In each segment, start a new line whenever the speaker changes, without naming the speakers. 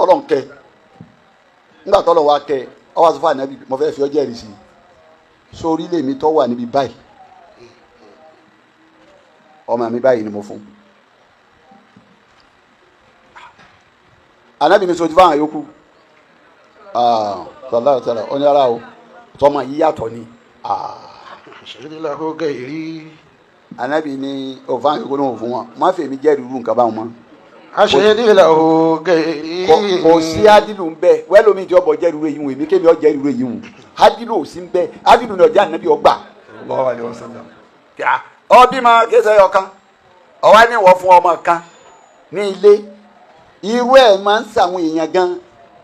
Ọlọ́run kẹ ńgbà tọ́lọ̀ wa kẹ ọ wá sọ fún ànábì, mo fẹ́ fi ọ jẹ́rìí sí i sórí lèmi tó wà níbi báyìí, ọmọ mi báyìí ni mo fún. Ànábì ní sojú fáwọn yòókù sọlá sọlá ó ní ara o, tọmọ yìí yàtọ̀ ni. Ànábì ní òfin yòókù náà fún wọn, má fèmí jẹ́rìí irú nǹkan báwọn mọ́. Kò sí adilu ń bẹ wẹ́lómi tí ọbọ̀ jẹ́rìí irú èyí wù, èmi kémi ọ jẹ́rìí irú èyí wù, adilu ò sí ń bẹ, adilu ní ọjà ànábì ọgbà. Ọbí ma kéésì ọ̀kan ọ̀wá ní ìwọ fún ọmọ kan ní ilé, irú ẹ̀ máa ń sàwọn èèyàn gan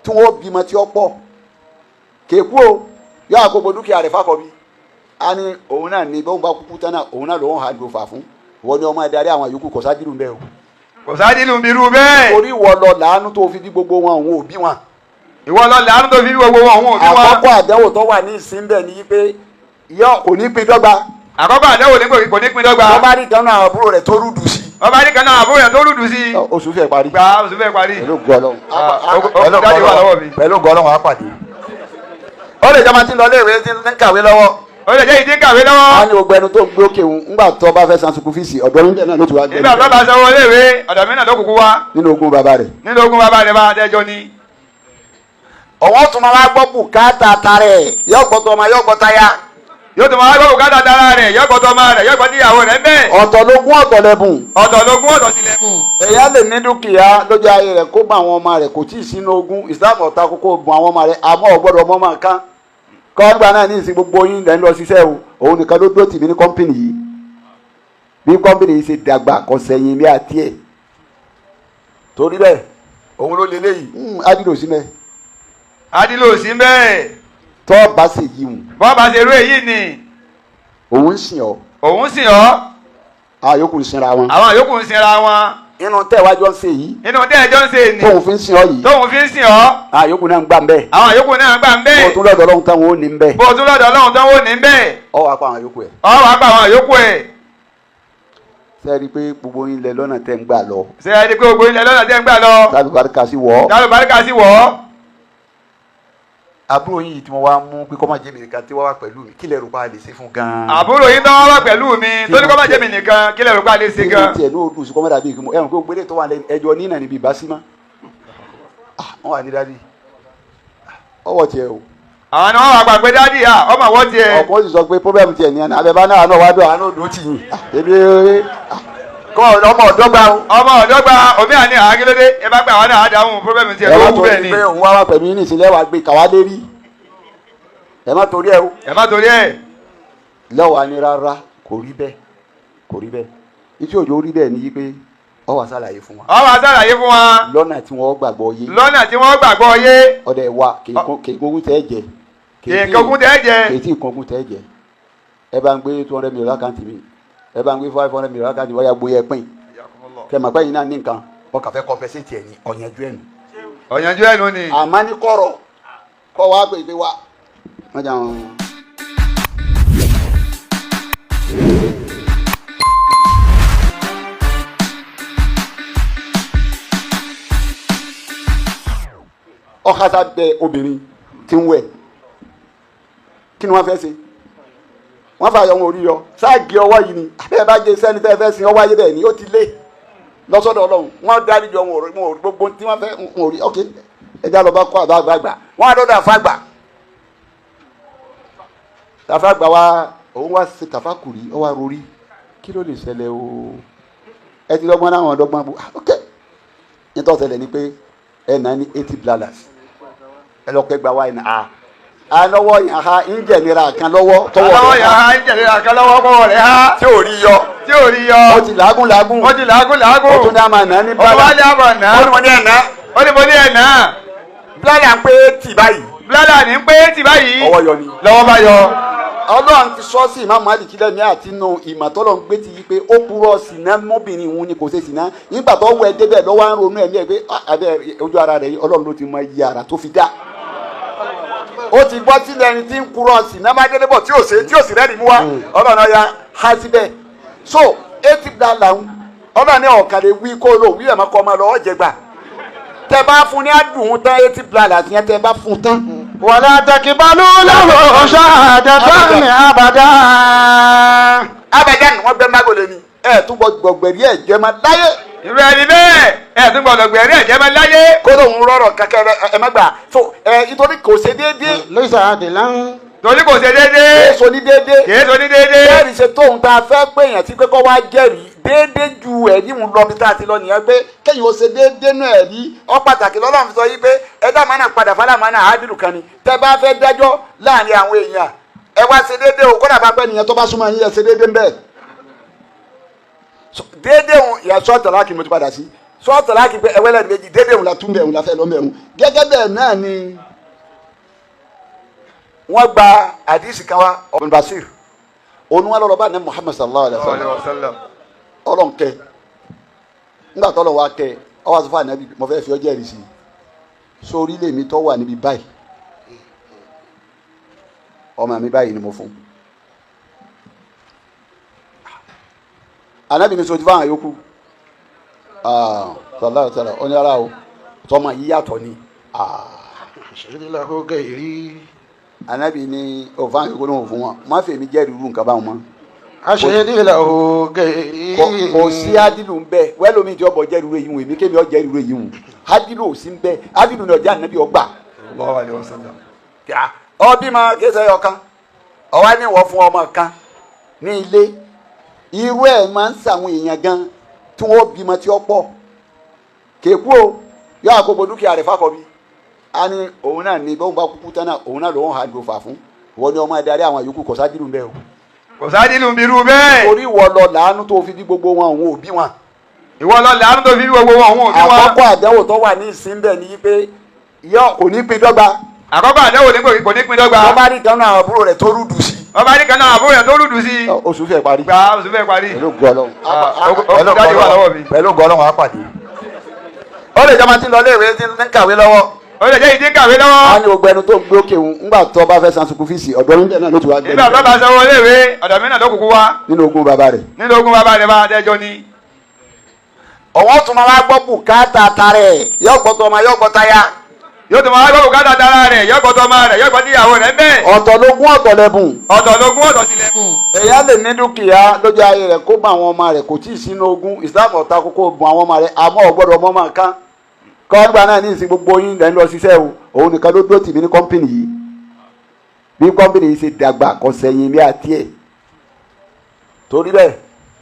tí wọ́n bímọ tí ó pọ̀ kéku o, yọ àkókò dúkìá rẹ̀ fàkọ́bí a ní òun náà ní bóun bá kúkú tán náà òun náà lòun hà ló fà fún wọ́n ní ọmọ adarí àwọn yòókù. Kò sádìrú ń bẹ o.
Kò sádìlù ń birú bẹ́ẹ̀.
Orí ìwọ lọ làánú tó fi bí gbogbo wọn, òun ò bí wọn.
Ìwọ lọ làánú tó fi bí gbogbo wọn, òun ò bí wọn.
Àkọ́kọ́ àdánwò tó wà ní ìsín bẹ́ẹ̀ ni pé yọ kò ní pín dọ́gba.
Àkọ́kọ́ àdánwò ní kò ní pín dọ́gba.
Wọ́n bá rí kan náà àbúrò rẹ̀ tó rúdù sí.
Wọ́n bá rí kan náà àbúrò rẹ̀ tó rúdù sí.
Oṣù fẹ́ parí.
Gba oṣù fẹ́ parí.
Pẹ̀lú gọlọ́hún.
Pẹ̀lú
gọlọ́hún á pàdé. Ó lè jẹ́ máa ti lọ léèwé tí ń kàwé lọ́wọ́.
Ó lè jẹ́ ìdí ń kàwé lọ́wọ́.
A ní gbogbo ẹnu tó ń gbé òkè òun ńgbà tó bá fẹ́ san sukùl fíìsì ọ̀dọ́ mi náà ló ti wá gbé.
Nígbà tó bá sanwó léèwé ọ̀dọ̀ mi náà ló kúkú wá.
Nínú ogún bàbá rẹ̀.
Nínú ogún bàbá rẹ̀ bá dẹ́jọ́ ní.
Ọ̀wọ́n tún máa wá gbọ́ bùkátà tarẹ̀, yóò gbọ́ tọmọ, yóò gbọ́ táyà.
Yóò tún máa wá gbọ́ bùkátà tara rẹ̀, yóò gbọ́ tọmọ rẹ̀, yóò gbọ́ tíyàwó rẹ̀ bẹ́ẹ̀.
Ọ̀tọ̀ lógún ọ̀tọ̀ lẹ́bùn.
Ọ̀tọ̀ lógún ọ̀tọ̀ sì lẹ́bùn.
Èèyàn lè ní dúkìá lójú ayé rẹ̀ kó bá àwọn ọmọ rẹ̀ kò tí ì sínú ogún. Islam ọ̀tá kókó bùn àwọn ọmọ rẹ̀, àmọ́ ò gbọ́dọ̀ ọmọ máa kán. Kọ́ńgbà náà ní ìsìn gbogbo yín lẹ́ ń lọ ṣiṣẹ́ o, òun nìkan ló dúró tì mí ní kọ́ńpìnì yìí. Bí kọ́ńpìnì yìí ṣe dàgbà kò sẹ́yìn mi àti ẹ̀. Torí bẹ́ẹ̀ òun ló lélẹ́ yìí, adìlò sí mẹ́.
Adìlò sí mẹ́.
Tọ́ bá ṣe yìí wù.
Bọ́ bá ṣe rú èyí ni.
Òun ń sìn ọ́.
Òun sìn ọ́.
Àwọn yòókù ń sinra wọn.
Àwọn yòókù ń sinra wọn.
Inú tẹ́ wájú ń ṣe yìí.
Inú tẹ́ ẹjọ́ ń ṣe ni.
Tóun fi ń sìn ọ́ yìí.
Tóun fi ń sìn ọ́.
Àwọn yòókù náà ń gbà ń bẹ́ẹ̀.
Àwọn yòókù náà ń gbà ń bẹ́ẹ̀.
Bó tún lọ́dọ̀ Ọlọ́run táwọn ò ní ń bẹ́ẹ̀.
Bó tún lọ́dọ̀ Ọlọ́run táwọn ò ní ń bẹ́ẹ̀.
Ọ wàá pa àwọn yòókù ẹ̀.
Ọ wàá pa àwọn yòókù ẹ̀.
Ṣé ẹ rí i pé gbogbo yín lẹ lọ́nà tẹ́ ń gbà lọ.
Ṣé ẹ rí i pé gbogbo yín lẹ lọ́nà tẹ́ ń gbà lọ.
Tàbí barika sí wọ́.
Tàbí barika sí wọ́.
Àbúrò yìí tí mo wá mú pé kọ́ máa jẹ́ mi nìkan tí wọ́n wá pẹ̀lú mi, kí lẹ rò pa lè ṣe fún gan-an.
Àbúrò yìí tó wá wá pẹ̀lú mi tó ní kọ́ máa jẹ́ mi nìkan, kí lẹ rò pa lè ṣe gan.
Kí tiẹ̀ ní o dùn sí kọ́mọ́dà bíi kí ẹ̀rùn pé gbélé tó wà lẹ́nu ẹjọ́ nínà níbi ìbásímọ́. Wọ́n wà ní dádì ọwọ́ tiẹ̀ o.
Àwọn ni wọ́n wà gbà pé dádì à ọmọ àwọ̀ tiẹ̀.
Ọkọ sì sọ pé pọ́blẹ́mù tiẹ̀ ní ẹni abẹ́bá náà náà wá dùn àánú òdò tì yín. Èmi kọ́ ọmọ ọ̀dọ́gba o.
Ọmọ ọ̀dọ́gba omi àní àgélódé ẹ bá gbà wọn náà àdáhùn pọ́blẹ́mù tiẹ̀ tó wù bẹ́ẹ̀ ni.
Ẹ má torí pé òun wá wá pẹ̀lú yín nísìnyí wàá gbé kàwá lérí. Ẹ má torí ẹ o.
Ẹ má torí ẹ.
Lọ́wọ́ á ní rárá, kò rí bẹ́ẹ̀, kò rí bẹ́ẹ̀. Ìtí òjò rí bẹ́ẹ̀ ni yí pé ọ wá ṣàlàyé fún wa.
Ọ wá ṣàlàyé fún wa.
Lọ́nà tí wọ́n gbàgbọ́ yé.
Lọ́nà tí wọ́n gbàgbọ́ yé.
Ọdẹ wa kì í kókún tẹ́ jẹ.
Kì í kókún tẹ́ jẹ.
Kì í tí kókún tẹ́ jẹ. Ẹ bá ń gbé 200 million lákàntì mi, ẹ bá ń gbé 500 million lákàntì wọ́n yà gbóyè pín. Kẹmọ̀ pé yín náà ní nǹkan ọkà fẹ́ compensate ẹ̀ ní ọ̀yànjú ẹ̀nu.
Ọ̀yànjú ẹ̀nu ni.
Àmọ́ ní kọ̀rọ̀ kọ́ wa pé pé wa. Wọ́n jà wọ́n. Ọ̀kasà bẹ obìnrin tí ń wẹ̀, kí ni wọ́n fẹ́ ṣe? Wọ́n fà yọ wọn orí yọ sáàgì ọwọ́ yìí ni abẹ́ bá jẹ sẹ́ni tẹ́ fẹ́ sin ọwọ́ ayé bẹ́ẹ̀ ni ó ti lé lọ́sọ̀dọ̀ Ọlọ́run. Wọ́n dárí jọ wọn ò gbogbo tí wọ́n fẹ́ wọn ò rí. Ok, ẹja lọ bá kọ́ àbá àgbà wọ́n á dọ́dọ̀ àfàgbà. Tàfàgbà wa òun wá ṣe tàfàkùrì ọ wá rorí kí ló lè ṣẹlẹ̀ o, ẹ ti lọ́gbọ́n náà wọn dọ́gbọ́n bu. Ok, nítorí ṣẹlẹ̀ ni pé ẹ nà ní 80 bladders ẹ lọ kẹgbà wa ẹ nà á alọ́wọ́ yàn ha ń jẹ̀nira kan lọ́wọ́ tọwọ́
rẹ̀ ha ń jẹ̀nira kan lọ́wọ́ tọwọ́ rẹ̀ ha
tí ò rí yọ
tí ò rí yọ
ó ti làágùn làágùn
ó ti làágùn làágùn
ó tún ní àmà nà ní
bala ó ní àmà nà
ó ní mo ní ẹ̀ nà
ó ní mo ní ẹ̀ nà.
Bládà ń pé tì báyìí.
Bládà ní pé tì báyìí.
Ọwọ́ yọ ni.
Lọ́wọ́ bá yọ.
Ọlọ́run ti sọ sí Imam Málíkì lẹ́mí àti inú ìmọ̀tọ́lọ́ ń gbé ti yí pé ó purọ́ sìnà mọ́bìnrin òun ni kò ṣe sìnà. Nígbà tó wọ ẹ débẹ̀ lọ́wọ́ ń ronú ẹ̀mí ẹ̀ pé abẹ́ ojú ara rẹ̀ Ọlọ́run ló ti mọ iye ara tó fi dá. Ó ti gbọ́ sílẹ̀ ẹni tí ń purọ́ sìnà má délé bọ̀ tí ò ṣe tí ò sì rẹ́rìí mú wá. Ọlọ́run ọ̀ya há síbẹ̀. So $80 ń Ọlọ́run ní ọ̀kan lè wí kó lò wí ẹ̀ máa kọ́ ọmọ lọ ọ̀jẹ̀ gbà. Tẹ bá fún ní àdùn tán, 80 blalas yẹn tẹ bá fún tán.
ولا تقبلوا له شهادة أبدا.
Abẹ́dá ni wọ́n gbẹ́ mágòlè ni ẹ tún bọ gbọ̀gbẹ̀rí ẹ̀ jẹ́ máa láyé.
Irú ẹni bẹ́ẹ̀, ẹ tún gbọ́dọ̀ gbẹ̀rí ẹ̀jẹ̀ máa láyé.
Kó lóun rọrọ̀ kankan ẹ má gbà so ẹ nítorí kò ṣe déédéé.
ليس عادلا.
Torí kò ṣe déédéé.
Kò ṣe ní déédéé.
Kìí ṣe ní déédéé.
Jẹ́rìí ṣe tóun tá a fẹ́ pé èèyàn sí pé kó wá jẹ́rìí déédéé ju ẹ̀rí ń lọ bí tá a ti lọ nìyẹn, pé kéèyàn ó ṣe déédéé nù ẹ̀rí ọ pàtàkì. Lọ́lọ́run fi sọ yí pé ẹ dá màánà padà fálámàánà àádìlù kan ni. Tẹ́ bá fẹ́ dájọ́ láàrin àwọn èèyàn, ẹ wá ṣe déédéé o. Kódà bá pẹ́ nìyẹn tó bá súnmọ́ yín, ẹ ṣe déédéé ń bẹ́ẹ̀. Déédéé òun ìyá sọ́ọ̀tà láàkì mo ti padà sí sọ́ọ̀tà láàkì pé ẹwẹ́lẹ́ méjì déédéé òun la tún bẹ̀ òun la fẹ́ lọ́ bẹ̀ òun. Gẹ́gẹ́ bẹ́ẹ̀ náà ni wọ́n gba àdìsí kan wá ọ̀bùn basir òun wọn lọ́rọ̀ bá ní Muhammad sallallahu alayhi wa sallam. Ọlọ́nkẹ́ ńgbà tọ́lọ̀ wa kẹ ọwọ́ àti fún ànábì, mo fẹ́ fi ọ jẹ́rìí sí i sórí lèmi tó wà níbi báyìí, ọmọ mi báyìí ni mo fún. Ànábì ní sojú fáwọn yòókù sallallahu alayhi wa sallam, ó ní ara o, tọmọ yìí yàtọ̀ ni. Ànábì ní òfin yòókù ló ń fún wọn, má fèmí jẹ́rìí irú nǹkan báwọn mọ́. Kò sí adilu ń bẹ wẹ́lómi tí ọbọ̀ jẹ́rìí èyí wù èmi kémi ọ jẹ́rìí èyí wù adilu ò sí ń bẹ. Adilu ní ọjà ànábì ọgbà. Ọbí ma kéésì ẹyọ kan ọwá ní ìwọ fún ọmọ kan ní ilé. Irú ẹ̀ máa ń sàwọn èèyàn gan tí wọ́n bímọ tí ó pọ̀ kéèkú o, yọ àkókò dúkìá rẹ̀ fàkọ́bí a ní òun náà ní bóun bá kúkú tán náà, òun náà lòun hà ló fà fún ìwọ ni ọmọ adarí àwọn yòókù. Kò sájìlú ń bẹ o.
Kò sájìlú ń birú bẹ́ẹ̀.
Orí ìwọ lọ làánú tó fi bí gbogbo wọn, òun ò bí wọn.
Ìwọ lọ làánú tó fi bí gbogbo wọn, òun ò bí wọn.
Àkọ́kọ́ àdánwò tó wà ní ìsín bẹ́ẹ̀ ni pé yọ kò ní pín dọ́gba.
Àkọ́kọ́ àdánwò kò ní pín dọ́gba.
Wọ́n bá rí kan náà àbúrò rẹ̀ tó rúdù sí.
Wọ́n bá rí kan náà àbúrò rẹ̀ tó rúdù sí.
Oṣù fẹ́ parí.
Gba oṣù fẹ́ parí.
Pẹ̀lú gọlọ́hún.
Pẹ̀lú
gọlọ́hún á pàdé. Ó lè jẹ́ máa ti lọ léèwé tí ń kàwé lọ́wọ́.
Ó lè jẹ́ ìdí ń kàwé lọ́wọ́.
A ní gbogbo ẹnu tó ń gbé òkè òun ńgbà tó bá fẹ́ san sukú fíìsì ọ̀dọ́ níbẹ̀ náà ló ti wá gbé.
Nígbà tó bá sanwó léèwé ọ̀dọ̀ mi náà ló kúkú wá.
Nínú ogún bàbá rẹ̀.
Nínú ogún bàbá rẹ̀ bá dẹjọ́ ni.
Ọ̀wọ́n tún máa wá gbọ́ bùkátà tarẹ̀, yóò gbọ́ tọmọ, yóò gbọ́ táyà.
Yóò tún máa wá gbọ́ bùkátà tara rẹ̀, yóò gbọ́ tọmọ rẹ̀, yóò gbọ́ tíyàwó rẹ̀ bẹ́ẹ̀.
Ọ̀tọ̀ lógún ọ̀tọ̀ lẹ́bùn.
Ọ̀tọ̀ lógún ọ̀tọ̀ sì lẹ́bùn.
Èèyàn lè ní dúkìá lójú ayé rẹ̀ kó bá àwọn ọmọ rẹ̀ kò tí ì sínú ogún. Islam ọ̀tá kókó bùn àwọn ọmọ rẹ̀, àmọ́ ò gbọ́dọ̀ ọmọ máa kán. Kọ́ńgbà náà ní ìsìn gbogbo yín lẹ́ ń lọ ṣiṣẹ́ o, òun nìkan ló dúró tì mí ní kọ́ńpìnì yìí. Bí kọ́ńpìnì yìí ṣe dàgbà kò sẹ́yìn mi àti ẹ̀. Torí bẹ́ẹ̀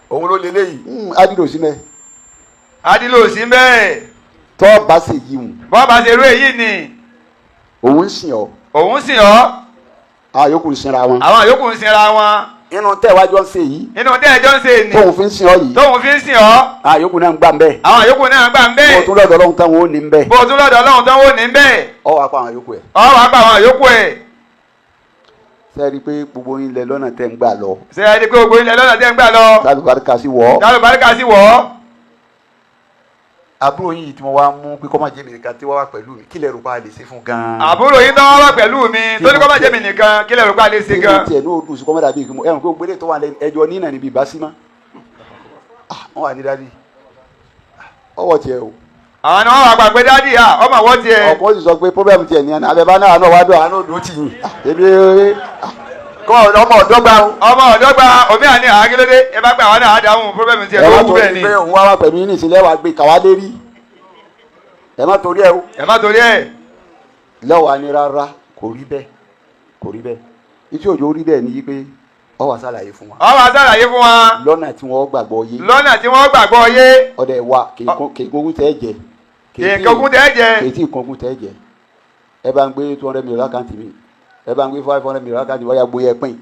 òun ló lélẹ̀ yìí. Adìlò sí mẹ́.
Adìlò sí mẹ́.
Tọ́ bá ṣe yìí hùn.
Bọ́ bá ṣe rú èyí ni.
Òun ń sìn ọ́.
Òun sìn ọ́.
Àwọn yòókù ń sinra wọn.
Àwọn yòókù ń sinra wọn.
Inú tẹ́ wájú ń ṣe yìí.
Inú tẹ́ ẹjọ́ ń ṣe ni.
Tóun fi ń sìn ọ́ yìí.
Tóun fi ń sìn ọ́.
Àwọn yòókù náà ń gbà ń bẹ́ẹ̀.
Àwọn yòókù náà ń gbà ń bẹ́ẹ̀.
Bó tún lọ́dọ̀ Ọlọ́run táwọn ò ní ń bẹ́ẹ̀.
Bó tún lọ́dọ̀ Ọlọ́run táwọn ò ní ń bẹ́ẹ̀.
Ọ wàá pa àwọn yòókù ẹ̀.
Ọ wàá pa àwọn yòókù ẹ̀.
Ṣé ẹ rí i pé gbogbo yín lẹ lọ́nà tẹ́ ń gbà lọ.
Ṣé ẹ rí i pé gbogbo yín lẹ lọ́nà tẹ́ ń gbà lọ.
Tálùbáríkà sí wọ́.
Tálùbáríkà sí wọ́.
Àbúrò yìí tí mo wá mú pé kọ́ máa jẹ́ mi nìkan tí wọ́n wá pẹ̀lú mi, kí lẹ rò pa lè ṣe fún gan-an.
Àbúrò yìí tó wá wá pẹ̀lú mi tó ní kọ́ máa jẹ́ mi nìkan, kí lẹ rò pa lè ṣe gan.
Kí tiẹ̀ ní o dùn sí kọ́ máa dàbí ìgbìmọ̀ ẹ̀rùn pé o gbélé tó wà lẹ́nu ẹjọ́ nínà níbi ìbá sí mọ́. Wọ́n wà ní dádì ọwọ́ tiẹ̀ o.
Àwọn ni wọ́n wà gbàgbé dádì à ọmọ àwọ̀ tiẹ̀.
Ọkọ sì sọ pé pọ́blẹ́mù tiẹ̀ ní abẹ́bá náà náà wá dùn àánú òdò tì yín. Èmi kọ́ ọmọ ọ̀dọ́gba o.
Ọmọ ọ̀dọ́gba omi àní àgílódé ẹ bá gbà wọn náà á dáhùn pọ́blẹ́mù tiẹ̀ tó wú bẹ́ẹ̀ ni.
Ẹ má torí pé òun wá wá pẹ̀lú yín nísìnyí wàá gbé kàwá lérí. Ẹ má torí ẹ o.
Ẹ má torí ẹ.
Lọ́wọ́ ni rárá kò rí bẹ́ẹ̀, kò rí bẹ́ẹ̀. Ìtí òjò rí bẹ́ẹ̀ ni yí pé ọ wá ṣàlàyé fún wa.
Ọ wá ṣàlàyé fún wa.
Lọ́nà tí wọ́n gbàgbọ́ yé.
Lọ́nà tí wọ́n gbàgbọ́ yé.
Ọ̀dẹ̀ wa kì í kókún tẹ́ jẹ.
Kì í kókún tẹ́ jẹ.
Kì í tí kókún tẹ́ jẹ. Ẹ bá ń gbé 200 million lákàntì mi. Ẹ bá ń gbé 500 million lákàntì mi, ọ̀yà gbóyè pín.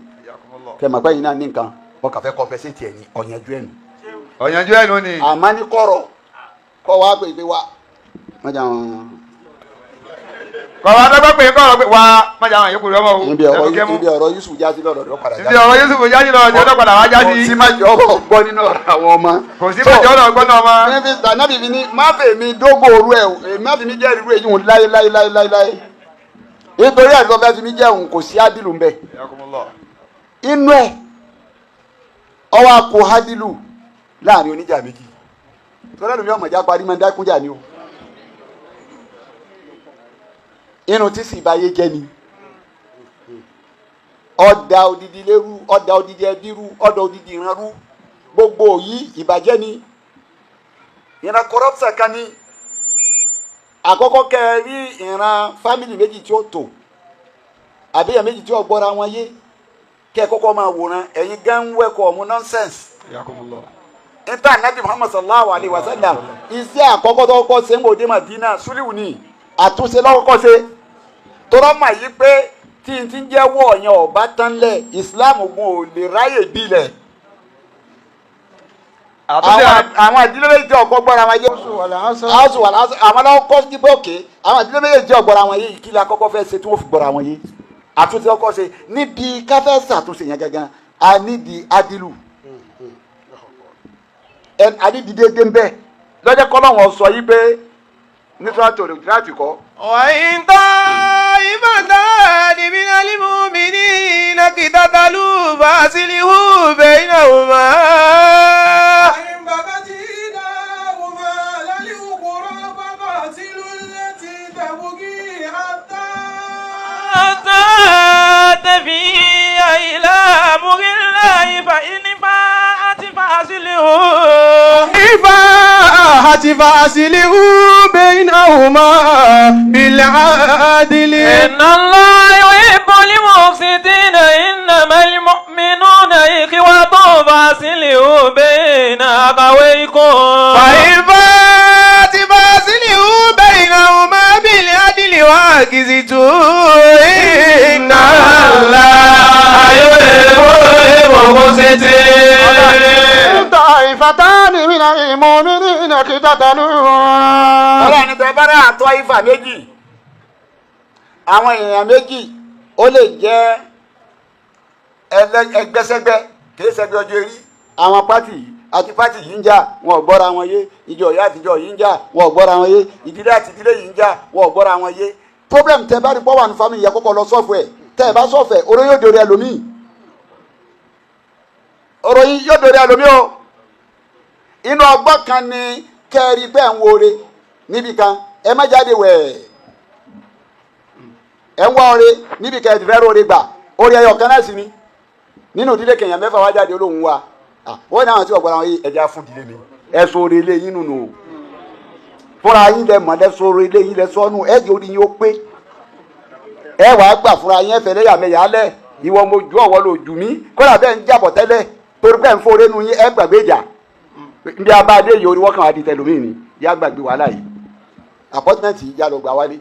Kẹ̀mọ̀ pé yín náà ní nǹkan. Wọ́n kà fẹ́ compensate ẹ̀ ní ọ̀yànjú ẹ̀nu.
Ọ̀yànjú ẹ̀nu ni.
Àmọ́ ní kọ̀rọ̀ kọ́ wa pè pé wa. Wọ́n jà wọ́n.
Kọ̀wá dọ́gbọ́n pé kọ̀rọ̀ pé wá má jà àwọn yòókù lọ́mọ o.
Ibi ọ̀rọ̀ Yusuf jásí lọ́dọ̀ ọ̀dọ̀ padà jásí.
Ibi ọ̀rọ̀ Yusuf jásí lọ́dọ̀ ọ̀dọ̀ padà wá jásí.
Kò sí má jẹ́ ọ̀rọ̀ gbọ́ nínú ọ̀rọ̀ àwọn ọmọ.
Kò sí má jẹ́ ọ̀rọ̀ gbọ́ nínú ọmọ.
Nàbì mi ní má fẹ́ mi dógò òru ẹ̀ má fi mi jẹ́ irú èyí hùn láyé láyé láyé láyé láyé. Nítorí ẹ̀ lọ́fẹ́ fi mi jẹ́ òun kò sí ádìlù ńbẹ. Inú ẹ̀ ọwọ́ akọ ádìlù láàrin oníjà méjì. Tọ́lá lómi ọmọ ìjà parí máa ń dákúnjà ni o. Inú tí sì bá yé jẹ́ ni ọ̀dà odidi lérú, ọ̀dà odidi ẹbí rú, ọ̀dà odidi ìran rú. Gbogbo yìí ìbàjẹ́ ni, ìran corruption kan ni. Àkọ́kọ́ kẹ́ ẹ rí ìran family méjì tí ó tò, àbíyàn méjì tí ó gbọ́ra wọn yé, kẹ́ ẹ kọ́kọ́ máa wòran. Ẹ̀yin gan ń wẹ́kọ̀ ọ̀mú nonsense. Níta Nabi Muhammad sallallahu alayhi wa sallam, iṣẹ́ àkọ́kọ́ tó kọ́kọ́ ṣe ń wò dé Madina, suliu ni àtúnṣe lọ́kọ́kọ́ ṣe. Tọ́rọ́ mà yí pé tí n ti ń jẹ́ wọ̀ yẹn ọ̀bá tán lẹ̀, Islam gun ò lè ráyè gbilẹ̀. Àwọn ìdílé méjì ọkọ gbọ́ra wọn yé, aṣọ wà lásán, àwọn aláwọ̀ kọ́ sí pé òkè àwọn ìdílé méjì ọgbọ́ra wọn yé, kí la kọ́kọ́ fẹ́ ṣe tí wọ́n fi gbọ́ra wọn yé? Àtúnṣe ọkọ ṣe níbi káfẹ́ ṣàtúnṣe yẹn gangan, a nídìí adilu, a nídìí déédéé ń bẹ lọ́jọ́ kọ́lọ́wọ́n sọ yí pé nítorí tó láti kọ́.
وإن طائفتان من المؤمنين اقتتلوا فأصلحوا بينهما.
فإن بغت إحداهما على الأخرى فقاتلوا التي تبغي حتى
تفيء إلى أمر الله، فإن فاءت فأصلحوا
فاءت فأصلحوا بينهما بالعدل.
إن الله يحب المقسطين. إنما المؤمنون إخوة فأصلحوا بين أخويكم.
فإن فاءت فأصلحوا بينهما بالعدل وأقسطوا، إن الله
يحب المقسطين.
طائفتان من المؤمنين اقتتلوا.
Ọlọ́run ní tẹ bá rà àtọ́ ifá méjì, àwọn èèyàn méjì, ó lè jẹ́ ẹgbẹ́sẹ́gbẹ́, kìí ṣẹgbẹ́ ọjọ́ eré. Àwọn party yìí àti party yìí ń jà, wọn ò gbọ́ra wọn yé. Ìjọ ìyá àtijọ́ yìí ń jà, wọn ò gbọ́ra wọn yé. Ìdílé àti ìdílé yìí ń jà, wọn ò gbọ́ra wọn yé. Problem tẹ bá rí pọ́ wà ní family yẹ, kọ́kọ́ lọ solve ẹ̀. Tẹ ẹ bá solve ẹ̀, oró yóò dòrí ẹlòmíì, oró yìí yóò dòrí ẹlòmíì o. Inú ọgbọ́n kan ni kẹ́ẹ̀rí bẹ́ẹ̀ ń wọre níbi kan, ẹ má jáde wẹ̀. Ẹ ń wá ọrẹ níbi kan, ẹ ti fẹ́ róore gbà, orí ẹyọ kan náà sì ni. Nínú ìdílé kẹyàn mẹ́fà wá jáde olóhùn wa. Wọ́n ní àwọn tí wọ́n gbọ́dọ̀ àwọn yìí ẹja fún ìdílé mi. Ẹ sọ orí ilé yín nùnú o, fúnra yín lẹ mọ̀, lẹ sọ orí ilé yín lẹ sọnù. Ẹ jẹ́ orí yín ó pé, ẹ wàá gbà fúnra yín. Ẹ fẹ́ lẹ́yàmẹ̀yà lẹ̀, ìwọ mo ju ọ̀wọ́ lò jù mí, kódà bẹ́ẹ̀ ń jàbọ̀ tẹ́lẹ̀, torí pé ń fọ́ọ́rẹ́ nu yín. Ẹ gbàgbé ìjà nbí abáadé yìí, orí wọ́kàn wá di tẹlómi ni. Yá gbàgbé wàhálà yìí, appointment yìí já lọ gbà wálé.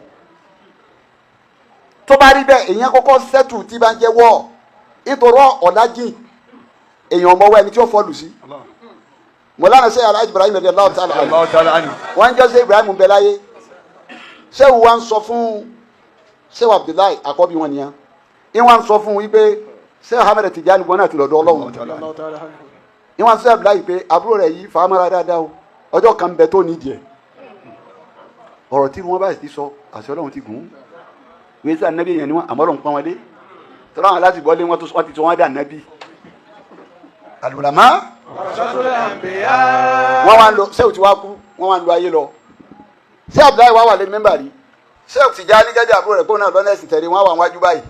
Tó bá rí bẹ́ẹ̀, èèyàn kọ́kọ́ settle tí bá ń jẹ́ wọ́, nítorí ọ̀làjìn èèyàn ọmọwọ́ ẹni tí ó fọlù sí. Mọ̀lánà sẹ́yìn Alhaji Ibrahim radiyallahu ta'ala anhu, wọ́n ń jẹ́ sẹ́ Ibrahim bẹ láyé, sẹ́wù wa ń sọ fún sẹ́wù Abdullahi, àkọ́bí wọn nìyẹn, ìwọ̀n ń sọ fún wípé sẹ́wù Ahmed Tijani gbọ́n náà ti lọ́dọ̀ Ọlọ́run. Ìwọ̀n sẹ́wù Abdullahi pé àbúrò rẹ̀ yìí fàámọ́ra dáadáa o, ọjọ́ kan bẹ tó nídìí ẹ̀. Ọ̀rọ̀ tí wọ́n bá ti sọ, àṣẹ Ọlọ́run ti gùn ún. Wọ́n sẹ́ ànábì yẹn ni wọ́n, àmọ́ Ọlọ́run pọ́n wọn lé tọ́lá wọn láti gbọ́lé wọn tó wọ́n ti sọ wọ́n dé ànábì àlùlámà. Wọ́n wá ń lọ, sẹ́wù tí wàá kú, wọ́n wá ń lo ayé lọ. Sẹ́ Abdullahi wà wà lé mẹ́mbà rí sẹ́wù Tijani gẹ́gẹ́ àbúrò rẹ̀ kóun náà lọ́nà ẹ̀sìn tẹ̀lé wọ́n wà wájú báyìí.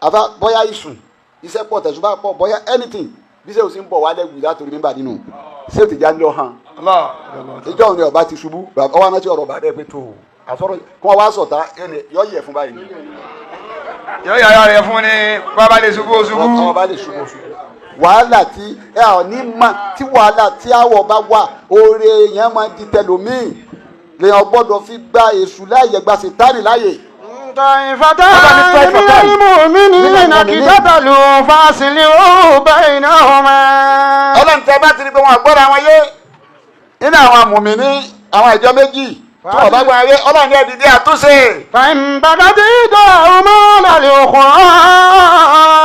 Àfa bóyá ìsùn iṣẹ́ pọ̀, tẹ̀sùbá pọ̀, bóyá anything, bí sẹ́wù sì ń bọ̀ wálẹ̀ wù látòrí mẹ́mbà nínú sẹ́wù Tijani lọ hàn ìjọ òun ni ọba ti ṣubú. Ọwọ́ anáti ọ̀rọ̀ bàbá ẹ̀ pé tó àsọ̀rọ̀ kí wọ́n wá sọ̀tá yọ yẹ fún báyìí.
Yóò yàrá rẹ fún ni bàbá lè ṣubú, ó ṣubú.
Ọba lè ṣubú, ṣubú. Wàhálà tí ẹ ò ní mà tí wàhálà tí àwọ̀ bá wà, oore yẹn máa di tẹlòmíì lèèyàn gbọ́dọ̀ fi gba èṣù láàyè, gba sètánì láàyè.
طائفتان من المؤمنين اقتتلوا فأصلحوا بينهما.
Ọlọ́run, tẹ bá ti rí pé wọn gbọ́dọ̀ àwọn yé nínú àwọn mùmíní, àwọn ìjọ méjì tí wọ́n bá gbọ́ ayé, Ọlọ́run ní ẹ dìde àtúnṣe.
فإن بغت إحداهما على الأخرى.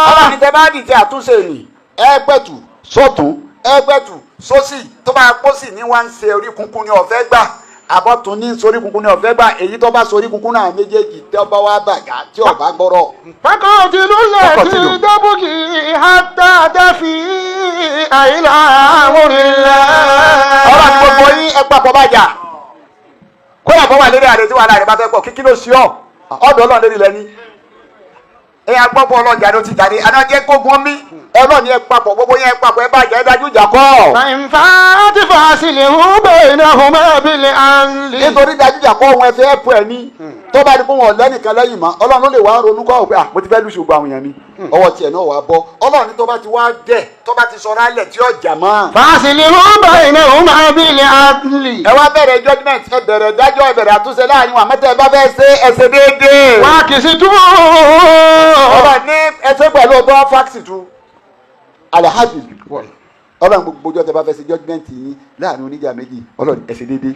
Ọlọ́run ní tẹ bá dìde àtúnṣe nì, ẹ pẹ̀tù sọ́tún, ẹ pẹ̀tù sósì, tó bá pósì ní wá ń ṣe orí kunkun ní ọ̀fẹ́ gbà, àbọ̀tún ní sorí kunkun ní ọ̀fẹ́ gbà, èyí tó bá sorí kunkun náà méjèèjì, tí ọba wá bàgà tí ọba gbọ́rọ̀.
فقاتلوا التي تبغي حتى تفيء إلى أمر الله.
Ọlọ́run gbogbo yín ẹ papọ̀ bá jà, kódà bọ́ wà lérí àrẹ tí wàhálà rẹ bá fẹ́ pọ̀ kíkí ló sí ọ. Ọ̀dọ̀ Ọlọ́run lérí lẹ́ni. Ẹ agbọ́pọ̀ ọlọ́jà ló ti jáde adájẹ́ kógun mi Ọlọ́run yẹn papọ̀ gbogbo yẹn papọ̀ ẹ bá jẹ́ dájú ìjà kọ́.
فإن فاءت فأصلحوا بينهما بالعدل.
Nítorí dájú ìjà kọ́ òun ẹ fẹ́ ẹ̀pù ẹ̀ ní tó bá di pé wọn ò lẹ́nìkan lẹ́yìn mọ́, Ọlọ́run ló lè wá ronú kọ́ pé mo ti fẹ́ lùsù gbogbo àwọn èèyàn mi, ọwọ́ tiẹ̀ náà wà á bọ́. Ọlọ́run ní tó bá ti wá dẹ̀, tó bá ti sọ̀rọ̀ alẹ̀ tí ọjà mọ́.
فأصلحوا بينهما بالعدل.
Ẹ wá bẹ̀rẹ̀ judgement, ẹ bẹ̀rẹ̀ dájọ́, ẹ bẹ̀rẹ̀ àtúnṣe láàrin wọn, àmọ́tẹ́ ẹ bá fẹ́ ṣe ẹ ṣe déédéé.
وأقسطوا.
Ọlọ́run ní ẹ ṣe pẹ̀lú ọgbọ́n fáksì tu alhaji. Ọlọ́run gbogbo ọjọ́ tẹ bá fẹ́ ṣe judgement yín láàrin oníjà méjì, Ọlọ́run ẹ ṣe déédéé.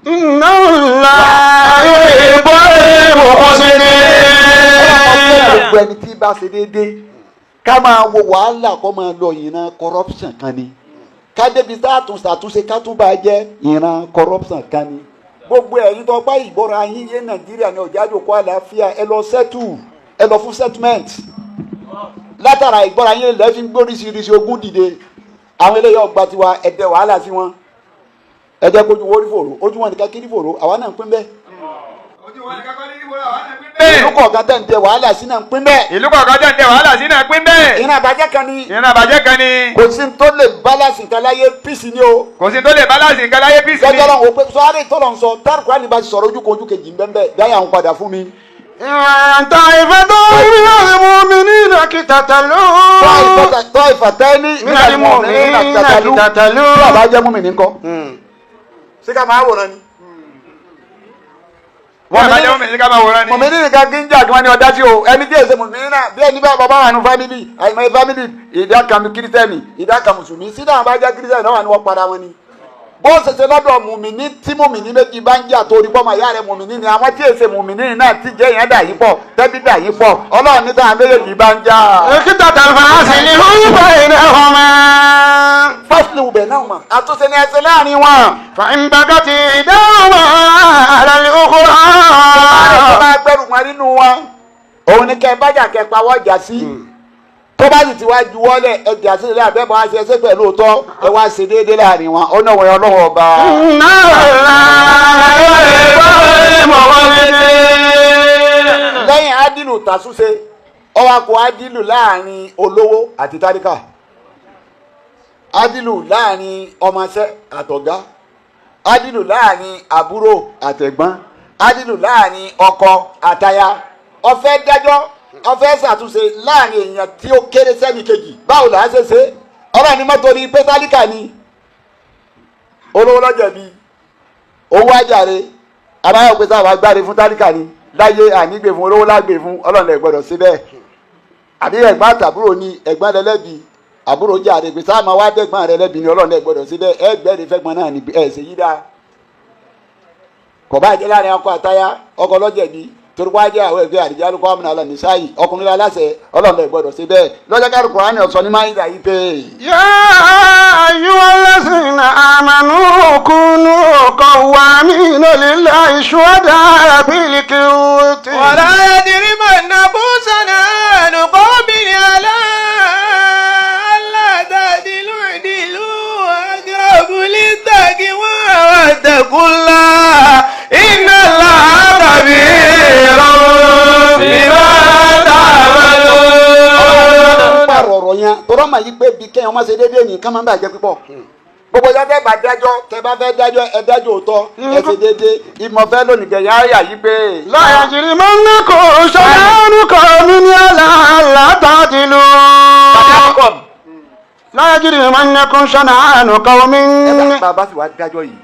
إن الله يحب المحسنين.
Gbogbo ẹni tí bá ṣe déédéé, ká máa wo wàhálà kó máa lọ ìran corruption kan ni, ká débi tá a tún ṣàtúnṣe ká tún bá jẹ́ ìran corruption kan ni. Gbogbo ẹ̀yin tó bá ìgbọ́ra yín yé Nàìjíríà ní ọ̀jájò kó àlàáfíà, ẹ lọ settle, ẹ lọ fún settlement. Látara ìgbọ́ra yín lẹ́fí ń gbóríṣiríṣi ogun dìde. Àwọn eléyìí ọgbà tiwa, ẹ̀dẹ̀ wàhálà sí wọn, ẹ jẹ́ kójú wọ́n rí fòrò, ojú wọn nìkan kiri fòrò, àwa náà ń pín bẹ́ẹ̀.
Ojú wọn nìkan kọ́ ní ìwúrọ̀, àwọn náà pín bẹ́ẹ̀.
Ìlú kọ̀ọ̀kan tẹ̀ ń tẹ wàhálà sí náà ń pín bẹ́ẹ̀.
Ìlú kọ̀ọ̀kan tẹ̀ ń tẹ wàhálà sí náà pín bẹ́ẹ̀.
Ìran àbájẹ́ kan ni.
Ìran àbàjẹ́ kan ni.
Kò sí tó lè balance nǹkan láyé, peace ni o.
Kò sí tó lè balance nǹkan láyé, peace ni.
Lọ́jọ́ lọ́wọ́ pé sọ́ọ́rì tó lọ sọ tárùkù àlìbá ti sọ̀rọ̀ ojú kan ojú kejì ń bẹ́ẹ̀ dáyà ń padà fún mi.
إن طائفتان من المؤمنين اقتتلوا.
Tọ́ ìfàtẹ́ni
من المؤمنين اقتتلوا.
Tí àbá jẹ́ múmi ní kọ́. Ṣé ká máa wòran ni?
Wọ́n àbájẹ́ mú mi sí ká máa wòran ni.
Mọ̀mìnì nìkan kí ń jà kí wọ́n ní ọ̀dá sí o. Ẹni tí èsè mọ̀mìnì náà bí ẹni bá bàbá wà ní family, àìmọye family, ìdá kan kírísítẹ́nì, ìdá kan mùsùlùmí. Sídà àwọn bá jẹ́ kírísítẹ́nì náà wà ní wọ́n para wọn ni. Bó ṣe ṣe lọ́dọ̀ mùmìnì tí mùmìnì méjì bá ń jà torí pọ́mọ ìyá rẹ̀ mùmìnì ni, àwọn tí èsè mùmìnì náà ti jẹ́ yẹn dà yín pọ̀, tẹ́bí dà yín pọ̀, Ọlọ́run ní táwọn méjèèjì bá ń jà.
اقتتلوا فأصلحوا بينهما.
Fásitì wùbẹ̀ náà mà àtúnṣe ní ẹsẹ̀ láàrin wọn.
فإن بغت إحداهما على الأخرى.
Tó bá gbẹrù wọn nínú wọn, òun ni kẹ bájà kẹ pawọ́ jà sí. Tó bá sì ti wá juwọ́lẹ̀ ẹjà sí ilé àbẹ́bọ̀ á ṣe ẹsẹ̀ pẹ̀lú òótọ́, ẹ wá ṣe déédéé láàrin wọn, ó náà wọ̀ Ọlọ́run ọba.
إن الله يحب المحسنين.
Lẹ́yìn ádìlù tàṣúṣe, ọwọ́ kò ádìlù láàrin olówó àti tálíkà, ádìlù láàrin ọmọọṣẹ́ àtọ̀gá, ádìlù láàrin àbúrò àtẹ̀gbọ́n, ádìlù láàrin ọkọ àtaya. Ó fẹ́ dájọ́, ó fẹ́ ṣàtúnṣe láàrin èèyàn tí ó kéré sẹ́ni kejì, báwo là á ṣe ṣe? Ọlọ́run ní mọ́tò ní pé tálíkà ni, olówó lọ́jẹ̀bi, owó ajáre àbáyọ̀ pé sábà gbáre fún tálíkà ni láyé ànígbè fún olówó lágbè fún. Ọlọ́run lè gbọ́dọ̀ sí bẹ́ẹ̀. Àbí ẹ̀gbọ́n àtàbúrò ni, ẹ̀gbọ́n rẹ lẹ́bi, àbúrò jàre pé sáà máa wá dẹ́gbọ́n rẹ lẹ́bi ni, Ọlọ́run lè gbọ́dọ̀ sí bẹ́ẹ̀. Ẹgbẹ́ fẹ́gbọ́n náà ni ẹ̀ ṣe yí dáa. Kò bá jẹ́ láàrin ọkọ àtaya, ọkọ lọ́jẹ̀bi torí wá jẹ́ àwọn ẹgbẹ́ àdìjá lóko àmì àlọ́ nìsáyì, ọkùnrin aláṣẹ, Ọlọ́run lè gbọ́dọ̀ sí bẹ́ẹ̀. Lọ́jọ́ kárùkù Kùránì ọ̀sán ní máa ń dà yí pé.
يا أيها الذين آمنوا كونوا قوامين لله شهداء بالقسط.
ولا يجرمنكم شنآن قوم على ألا تعدلوا اعدلوا أقرب للتقوى واتقوا الله إن الله خبير بما تعملون.
Pààrọ̀ ọ̀rọ̀ yẹn tọ́rọ mà yí pé bí kẹ́hìn ọmọ ṣe déédéé ní ká máa ń bàjẹ́ púpọ̀. Gbogbo ìjọ tẹ́ bá dájọ́, tẹ́ bá fẹ́ dájọ́, ẹ dájọ́ òótọ́, ẹ ṣe déédéé. Ìmọ̀ fẹ́ lónìí gbẹ̀yìn àyà yí pé.
لا يجرمنكم شنآن قوم على ألا تعدلوا. لا يجرمنكم شنآن قوم.
Ẹ bá bá sì wá dájọ́ yìí,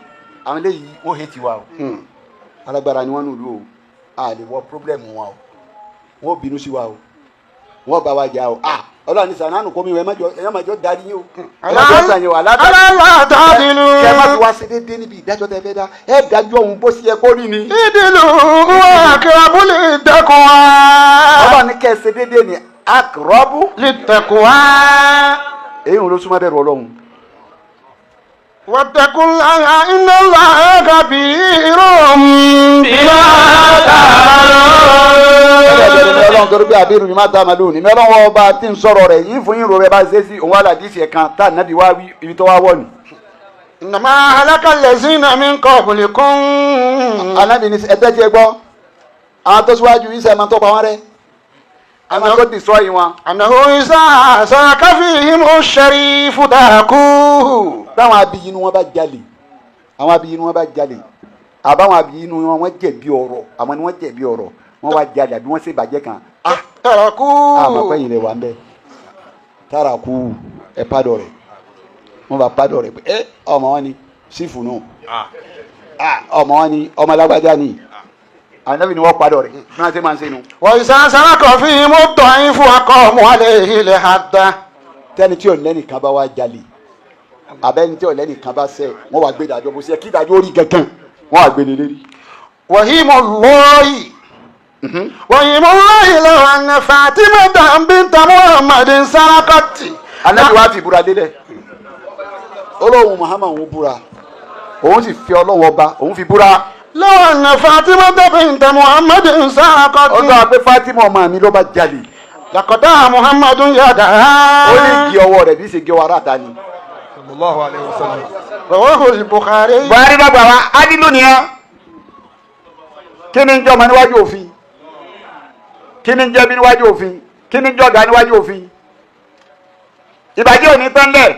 àwọn eléyìí wọ́n hate wa o, alágbára ni wọ́n nù lù o, a lè wọ problem wọn o, wọ́n bínú sí wa o, wọ́n bá wa jà o. Ah, Ọlọ́run ní sànánù kó mi wọ, ẹ má jọ darí yín o, ẹ má jọ sàn yín o,
على ألا تعدلوا.
kẹ má fi wá ṣe déédéé níbi ìdájọ́ tẹ fẹ́ dá, ẹ dájọ́ òun bó ṣe yẹ kó rí ni.
اعدلوا هو أقرب للتقوى.
Ọlọ́run ní kẹ́ ẹ ṣe déédéé ni أقرب
للتقوى.
Èyí ń lọ súnmọ́ bẹ̀rù Ọlọ́run.
واتقوا الله إن الله خبير بما
Ẹlẹ́bẹ̀rẹ̀ ní
تعملون.
Ọlọ́run torí pé àbírù ni má ta màlúù ní mẹ́lọ́wọ́ ọba tí ń sọ̀rọ̀ rẹ̀ yìí fún yín ro rẹ̀ bá ṣe sí òun wà ládìsí ẹ̀ kan tá nàbí wá wí ibi tó wá wọ̀ ni.
إنما هلك الذين من قبلكم.
Anábì ní ẹgbẹ́ tí ẹ gbọ́, Àwọn tó síwájú yìí sẹ́ẹ̀ máa tọ́pa wọn rẹ́, àwọn tó destroy wọn.
أنه إذا سرق فيهم الشريف تركوه.
Táwọn abiyi inú wọn bá jalè, àwọn abiyi inú wọn bá jalè, àbáwọn abiyi inú wọn, wọ́n jẹ̀bi ọ̀rọ̀, àwọn ni wọ́n jẹ̀bi ọ̀rọ̀, wọ́n wá jalè àbí wọ́n ṣe ìbàjẹ́ kan, ah,
تركوه.
Àmọ́ pẹ́yìn lè wà ń bẹ́ tàràkù, ẹ pádọ̀ rẹ̀, wọ́n bá pádọ̀ rẹ̀ pé ẹ ọmọ wọn ni sífù nù, ah, ọmọ wọn ni ọmọ alágbájá ni, ànábì ni wọ́n pádọ̀ rẹ̀ bí wọ́n ṣe máa ń ṣe nu.
وإذا سرق فيهم الضعيف أقاموا عليه الحد.
Tẹ́ni tí ò lẹ́nìkan bá wá jalè, abẹ́ni tí ò lẹ́nìkan bá ṣẹ̀, wọ́n wá gbé ìdájọ́ bó ṣe kí ìdájọ́ orí gangan, wọ́n wá gbé lé lérí.
وهيم الله وهيم الله لو أن فاطمة بنت محمد سرقت.
Ànábì wá fi ìbúra lélẹ̀, Ọlọ́run Muhammad òun búra, òun sì fi Ọlọ́run ọba òun fi búra.
لو أن فاطمة بنت محمد سرقت،
Ó sọ pé Fatima ọmọ mi ló bá jalè،
لقطع محمد يدها.
Ó ní gé ọwọ́ rẹ̀ bí ṣe gé ọwọ́ ara ta ni.
Sallallahu alayhi wa sallam.
رواه البخاري.
Buhari dàgbà wa adilu nìyẹn. Kí ni ń jẹ́ ọmọ níwájú òfin? Kí ni ń jẹ́ bí níwájú òfin? Kí ni ń jẹ́ ọ̀gá níwájú òfin? Ìbàjẹ́ òní tán lẹ̀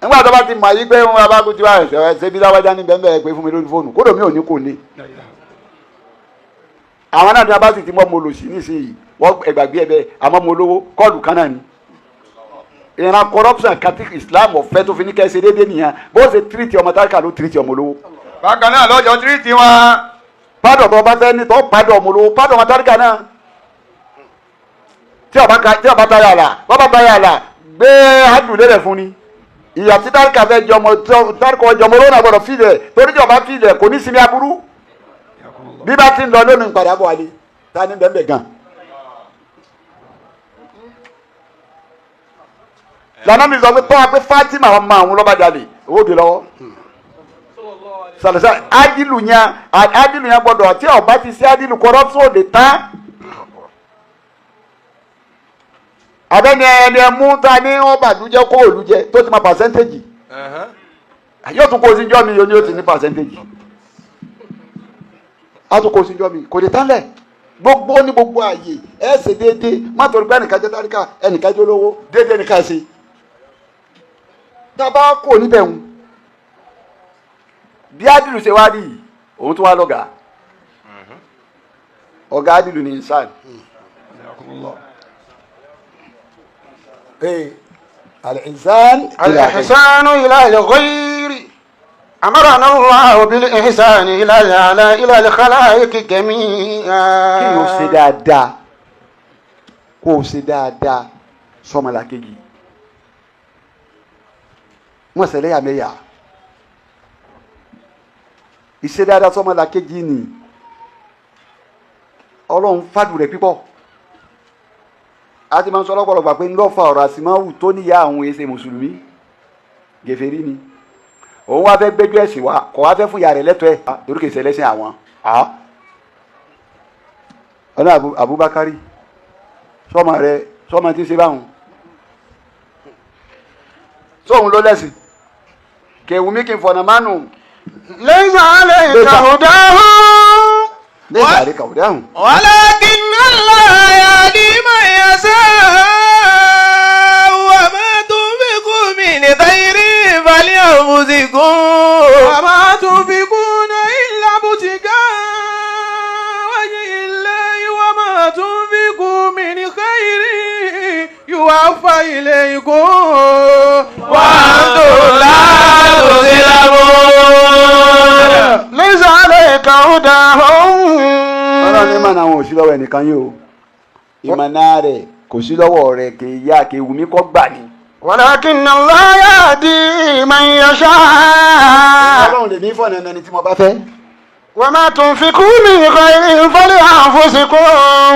nígbà tó bá ti mọ̀ yí pé wọn bá kú tí wàá ṣe ṣe bí láwájá ní bẹ́ẹ̀ bẹ́ẹ̀ pé fún mi lórí fóònù kódò mi ò ní kò ní. Àwọn náà tí wọn bá sì ti mọ́ mo lò sí nísìnyí, wọ́n ẹgbàgbé ẹ bẹ́ẹ̀, àmọ́ mo lówó kọ́ọ̀lù kan náà ni. Ìran corruption kati Islam ọ̀fẹ́ tó fi ní kẹ́ ṣe déédéé nìyẹn. Bó ṣe tírìtì ọmọ táríkà ló tírìtì ọmọ olówó.
Bákan náà lọ́jọ́ tírìtì wọn.
Pádọ̀ tó bá fẹ́ ní tó pádọ̀ ọmọ olówó, pádọ̀ ọmọ táríkà náà, tí ọba ka tí ọba tayọ àlà, bọ́bá tayọ àlà, gbé adùn lélẹ̀ fún ni. Ìyà tí táríkà fẹ́ jẹ ọmọ táríkà ọjọ́ ọmọ olówó náà gbọ́dọ̀ fìlẹ̀, torí tí ọba fìlẹ̀ kò ní sinmi aburú bí bá ti ń lọ lónìí padà bọ̀ wálé ta ní bẹ́ẹ̀ bẹ́ẹ̀ gan. Lànà mi sọ pé tọ́wọ́ pé Fatima ọmọ àwọn lọ́ba jalè, owó gbé lọ́wọ́ sàlẹ̀sà. Adilu yẹn, adilu yẹn gbọ́dọ̀, tí ọba ti ṣe adilu, corruption ò lè tán. Abẹ́ni ẹni ẹmú ta ní wọ́n bàdújẹ́ kó òlu jẹ tó ti ma percentage, yóò tún kó o sí jọ́ mi, yóò ní o ti ní percentage, á tún kó o sí jọ́ mi, kò lè tán lẹ̀. Gbogbo ní gbogbo ààyè ẹ ṣe déédéé, má torí pé ẹnìkan jẹ́ táríkà, ẹnìkan jẹ́ olówó, déédéé nìkan ṣe. Tá a bá kó níbẹ̀ ń bí adilu ṣe wá rí yìí, òun tún wá lọ́gàá ọ̀gá adilu ní insan. Ee, al-insan.
الإحسان إلى الغير. أمرنا الله بالإحسان إلى الخلائق جميعا.
Kí o ṣe dáadáa, kó o ṣe dáadáa sọmọlàkejì, wọn ṣẹlẹ̀ yàmẹyà. Ìṣe dáadáa sọmọlàkejì ni Ọlọ́run fàdù rẹ̀ pípọ̀. A ti máa ń sọ lọ́pọ̀lọpọ̀ pé ńlọ́fà ọ̀rọ̀ àsìmáwù tó níyà àwọn èsè mùsùlùmí gèfèrí ni òun wá fẹ́ gbẹ́jọ́ ẹ̀sìn wa, kò wá fẹ́ fún ìyá rẹ̀ lẹ́tọ̀ọ́ ẹ̀ torí kìí ṣe ẹlẹ́sìn àwọn ọ̀nà Abubakari sọmọ rẹ sọmọ tí ń ṣe báwọn sóhun ló lẹ́sìn kèwù mí kí n fọ̀nà mánu.
ليس عليك
ليس.
هداهم.
Lẹ́yìn àríkà ò dáhùn.
ولكن الله يهدي من يشاء وما تنفقوا من خير فلأنفسكم.
وما تنفقون إلا ابتغاء وجه الله وما تنفقوا من خير يوفى إليكم
وأنتم لا تظلمون.
ليس عليك هداهم.
Ọlọ́run ní mọ̀nà àwọn ò sí lọ́wọ́ ẹnìkan yìí o, ìmọ̀nà rẹ̀ kò sí lọ́wọ́ rẹ̀, kì í yá kì í wù mí kọ́ gbà ní.
ولكن الله يهدي من يشاء.
Ọlọ́run lè ní fọ̀nà ẹni tí mo bá fẹ́.
وما تنفقوا من خير فلأنفسكم.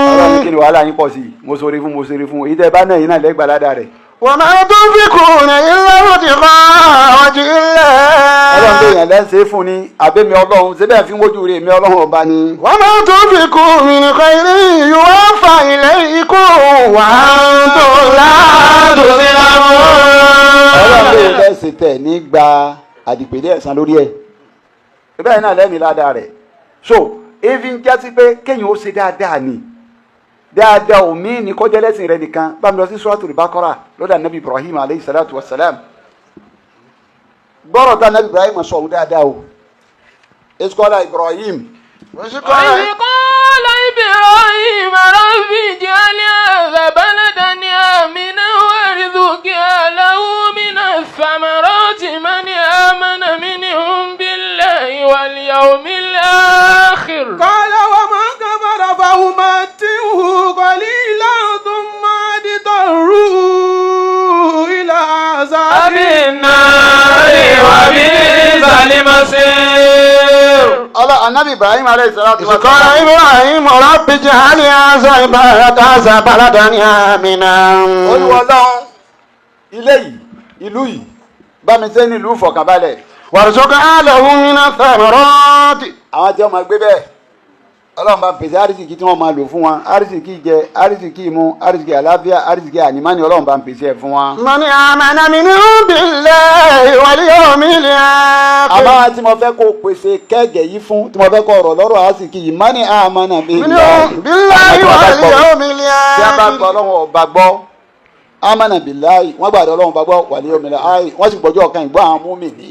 Ọlọ́run ní kí ni wàhálà yín pọ̀ sí i, mo sọ̀rọ̀ fún, mo sọ̀rọ̀ fún èyí tẹ́ bá náà yín náà lẹ́gbàá ládàá rẹ̀.
وما تنفقون إلا ابتغاء وجه
Ọlọ́run tó
الله.
yàn lẹ́sẹ̀ fún ni àbẹ́mi Ọlọ́run ṣé bẹ́ẹ̀ fi ń wojú rẹ̀ mi Ọlọ́run ọba ni.
وما تنفقوا من خير يوفى إليكم وأنتم لا
Ọlọ́run tó yàn
تظلمون.
lẹ́sẹ̀ tẹ̀ nígbà àdìpẹ̀lẹ̀ ẹ̀san lórí ẹ̀. Bẹ́ẹ̀ náà lẹ́ni ládàá rẹ̀. So Evi ń jásí pé kéèyàn ó ṣe dáadáa ni dáadáa omi ní kọjá lẹ́sìn rẹ nìkan. Bá mi lọ sí Suratul Baqara lọ́dọ̀ anabi Ibrahim aleyhi salatu wa salam. Gbọ́rọ̀ tá anabi Ibrahim sọ òun dáadáa o. Esukọ́lá Ibrahim.
وإذ قال إبراهيم رب اجعل هذا بلدا آمنا وارزق أهله من الثمرات من آمن منهم بالله واليوم الآخر.
قال ومن كفر فأمتعه قليلا ثم أضطره إلى عذاب
النار وبئس المصير.
Ọlọ́ anabi Ibrahim aleyhi salatu wa
إذ قال
salam.
إبراهيم رب اجعل هذا بلدا آمنا.
Olúwa Ọlọ́run, ilé yìí, ìlú yìí, bá mi ṣe ní ìlú ìfọ̀kànbalẹ̀.
وارزق أهله من الثمرات.
Àwọn tí wọ́n máa gbé bẹ́ẹ̀, Ọlọ́run bá pèsè àrísìkí tí wọ́n máa lò fún wọn, àrísìkí jẹ, àrísìkí mu, àrísìkí àlàáfíà, àrísìkí ànímánì, Ọlọ́run bá ń pèsè ẹ̀ fún wọn.
من آمن منهم بالله واليوم الآخر.
Àmọ́ tí mo fẹ́ kó pèsè kẹ́gẹ̀ yìí fún, tí mo fẹ́ kó ọ̀rọ̀ lọ́rọ̀ àrísìkí yìí, mani àmàna bíi
منهم بالله واليوم
tí a bá
الآخر.
gbọ́ Ọlọ́run ọba gbọ́, amana bilayi, wọ́n gbàdọ̀ Ọlọ́run ọba gbọ́, wàlẹ́ òmìnira ayi, wọ́n sì gbọ́jọ́ ọ̀kan ìgbọ́ àwọn múmi-ní.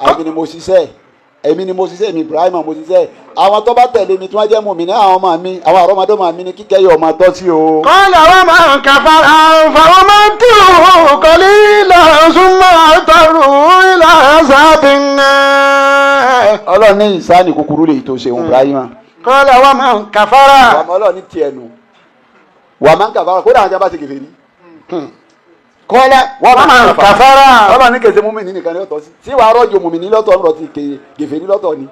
Àmì ni mo ṣiṣẹ́, èmi ni mo ṣiṣẹ́, èmi Ibrahim mo ṣiṣẹ́. Àwọn tó bá tẹ̀lé mi tí wọ́n jẹ́ múmi ní, àwọn ọmọ mi, àwọn àrọ́mọdọ́mọ mi ni kíkẹ́ yọ ọmọ tọ́ sí o.
قال ومن كفر فأمتعه قليلا ثم أضطره إلى عذاب النار.
Ọlọ́run ní ìsáni kúkúrú lè tó ṣe Ibrahim.
قال ومن كفر.
Wàmọ́ Ọlọ́run ní tiẹ̀ nù wà máa ń kàfàrà kódà àwọn tí a bá ṣe kèfèrí. Kọ́lá wà máa ń
ومن
kàfàrà.
كفر.
Ọlọ́run ní kèsè múmi nìkan ní ọ̀tọ̀ sí tí wàá rọ́jò mùmí ní lọ́tọ̀ ọ̀rọ̀ ti kèfèrí lọ́tọ̀ ni,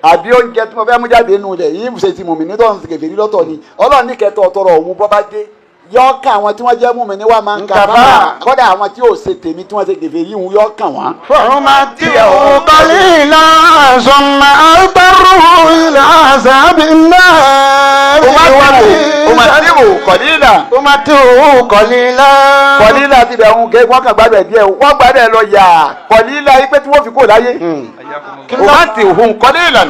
àbí oúnjẹ tí mo fẹ́ mú jáde nù rẹ̀ yìí ṣe ti mùmí ní tọ́ kèfèrí lọ́tọ̀ ni. Ọlọ́run ní kẹtọ̀ ọ̀tọ̀rọ̀ òun bọ́ bá dé yọ kàn àwọn tí wọ́n jẹ́ múmi ní wà máa ń kàfàrà, kọ́dà àwọn tí ò ṣe tèmi tí wọ́n ṣe kèfèrí ìhun yọ kàn wọ́n.
فأمتعه قليلا ثم أضطره إلى عذاب النار.
Òmàdìbò kọ̀dílà.
أمتعه قليلا.
Kọ̀dílà ti bẹ̀ ń gé wọ́n kàn gbádùn ẹ̀ díẹ̀, wọ́n gbádùn ẹ̀ lọ yà kọ̀dílà yìí pé tí wọ́n fi kó láyé. Òmàdì òhun kọ̀dílà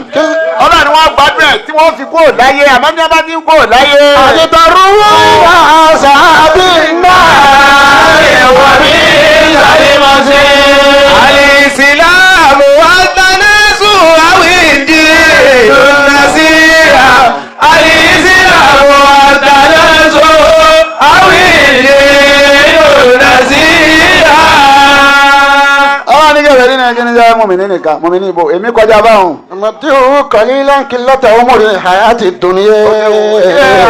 Ọlọ́run ni wọ́n gbádùn ẹ̀ tí wọ́n fi kó láyé, àmọ́ ní wọ́n bá ti ń kó láyé.
أضطره إلى عذاب النار وبئس المصير.
الإسلام والتناسو أو الدين النصيحة. الإسلام والتناسو أو الدين النصيحة.
Ọlọ́run ní kẹfẹ́ nínú ẹgbẹ́ níjẹ́ mọ̀mìnì nìkan, mọ̀mìnì ìbò èmi kọjá báwọn.
أمتعه قليلا قلة عمر الحياة الدنيا.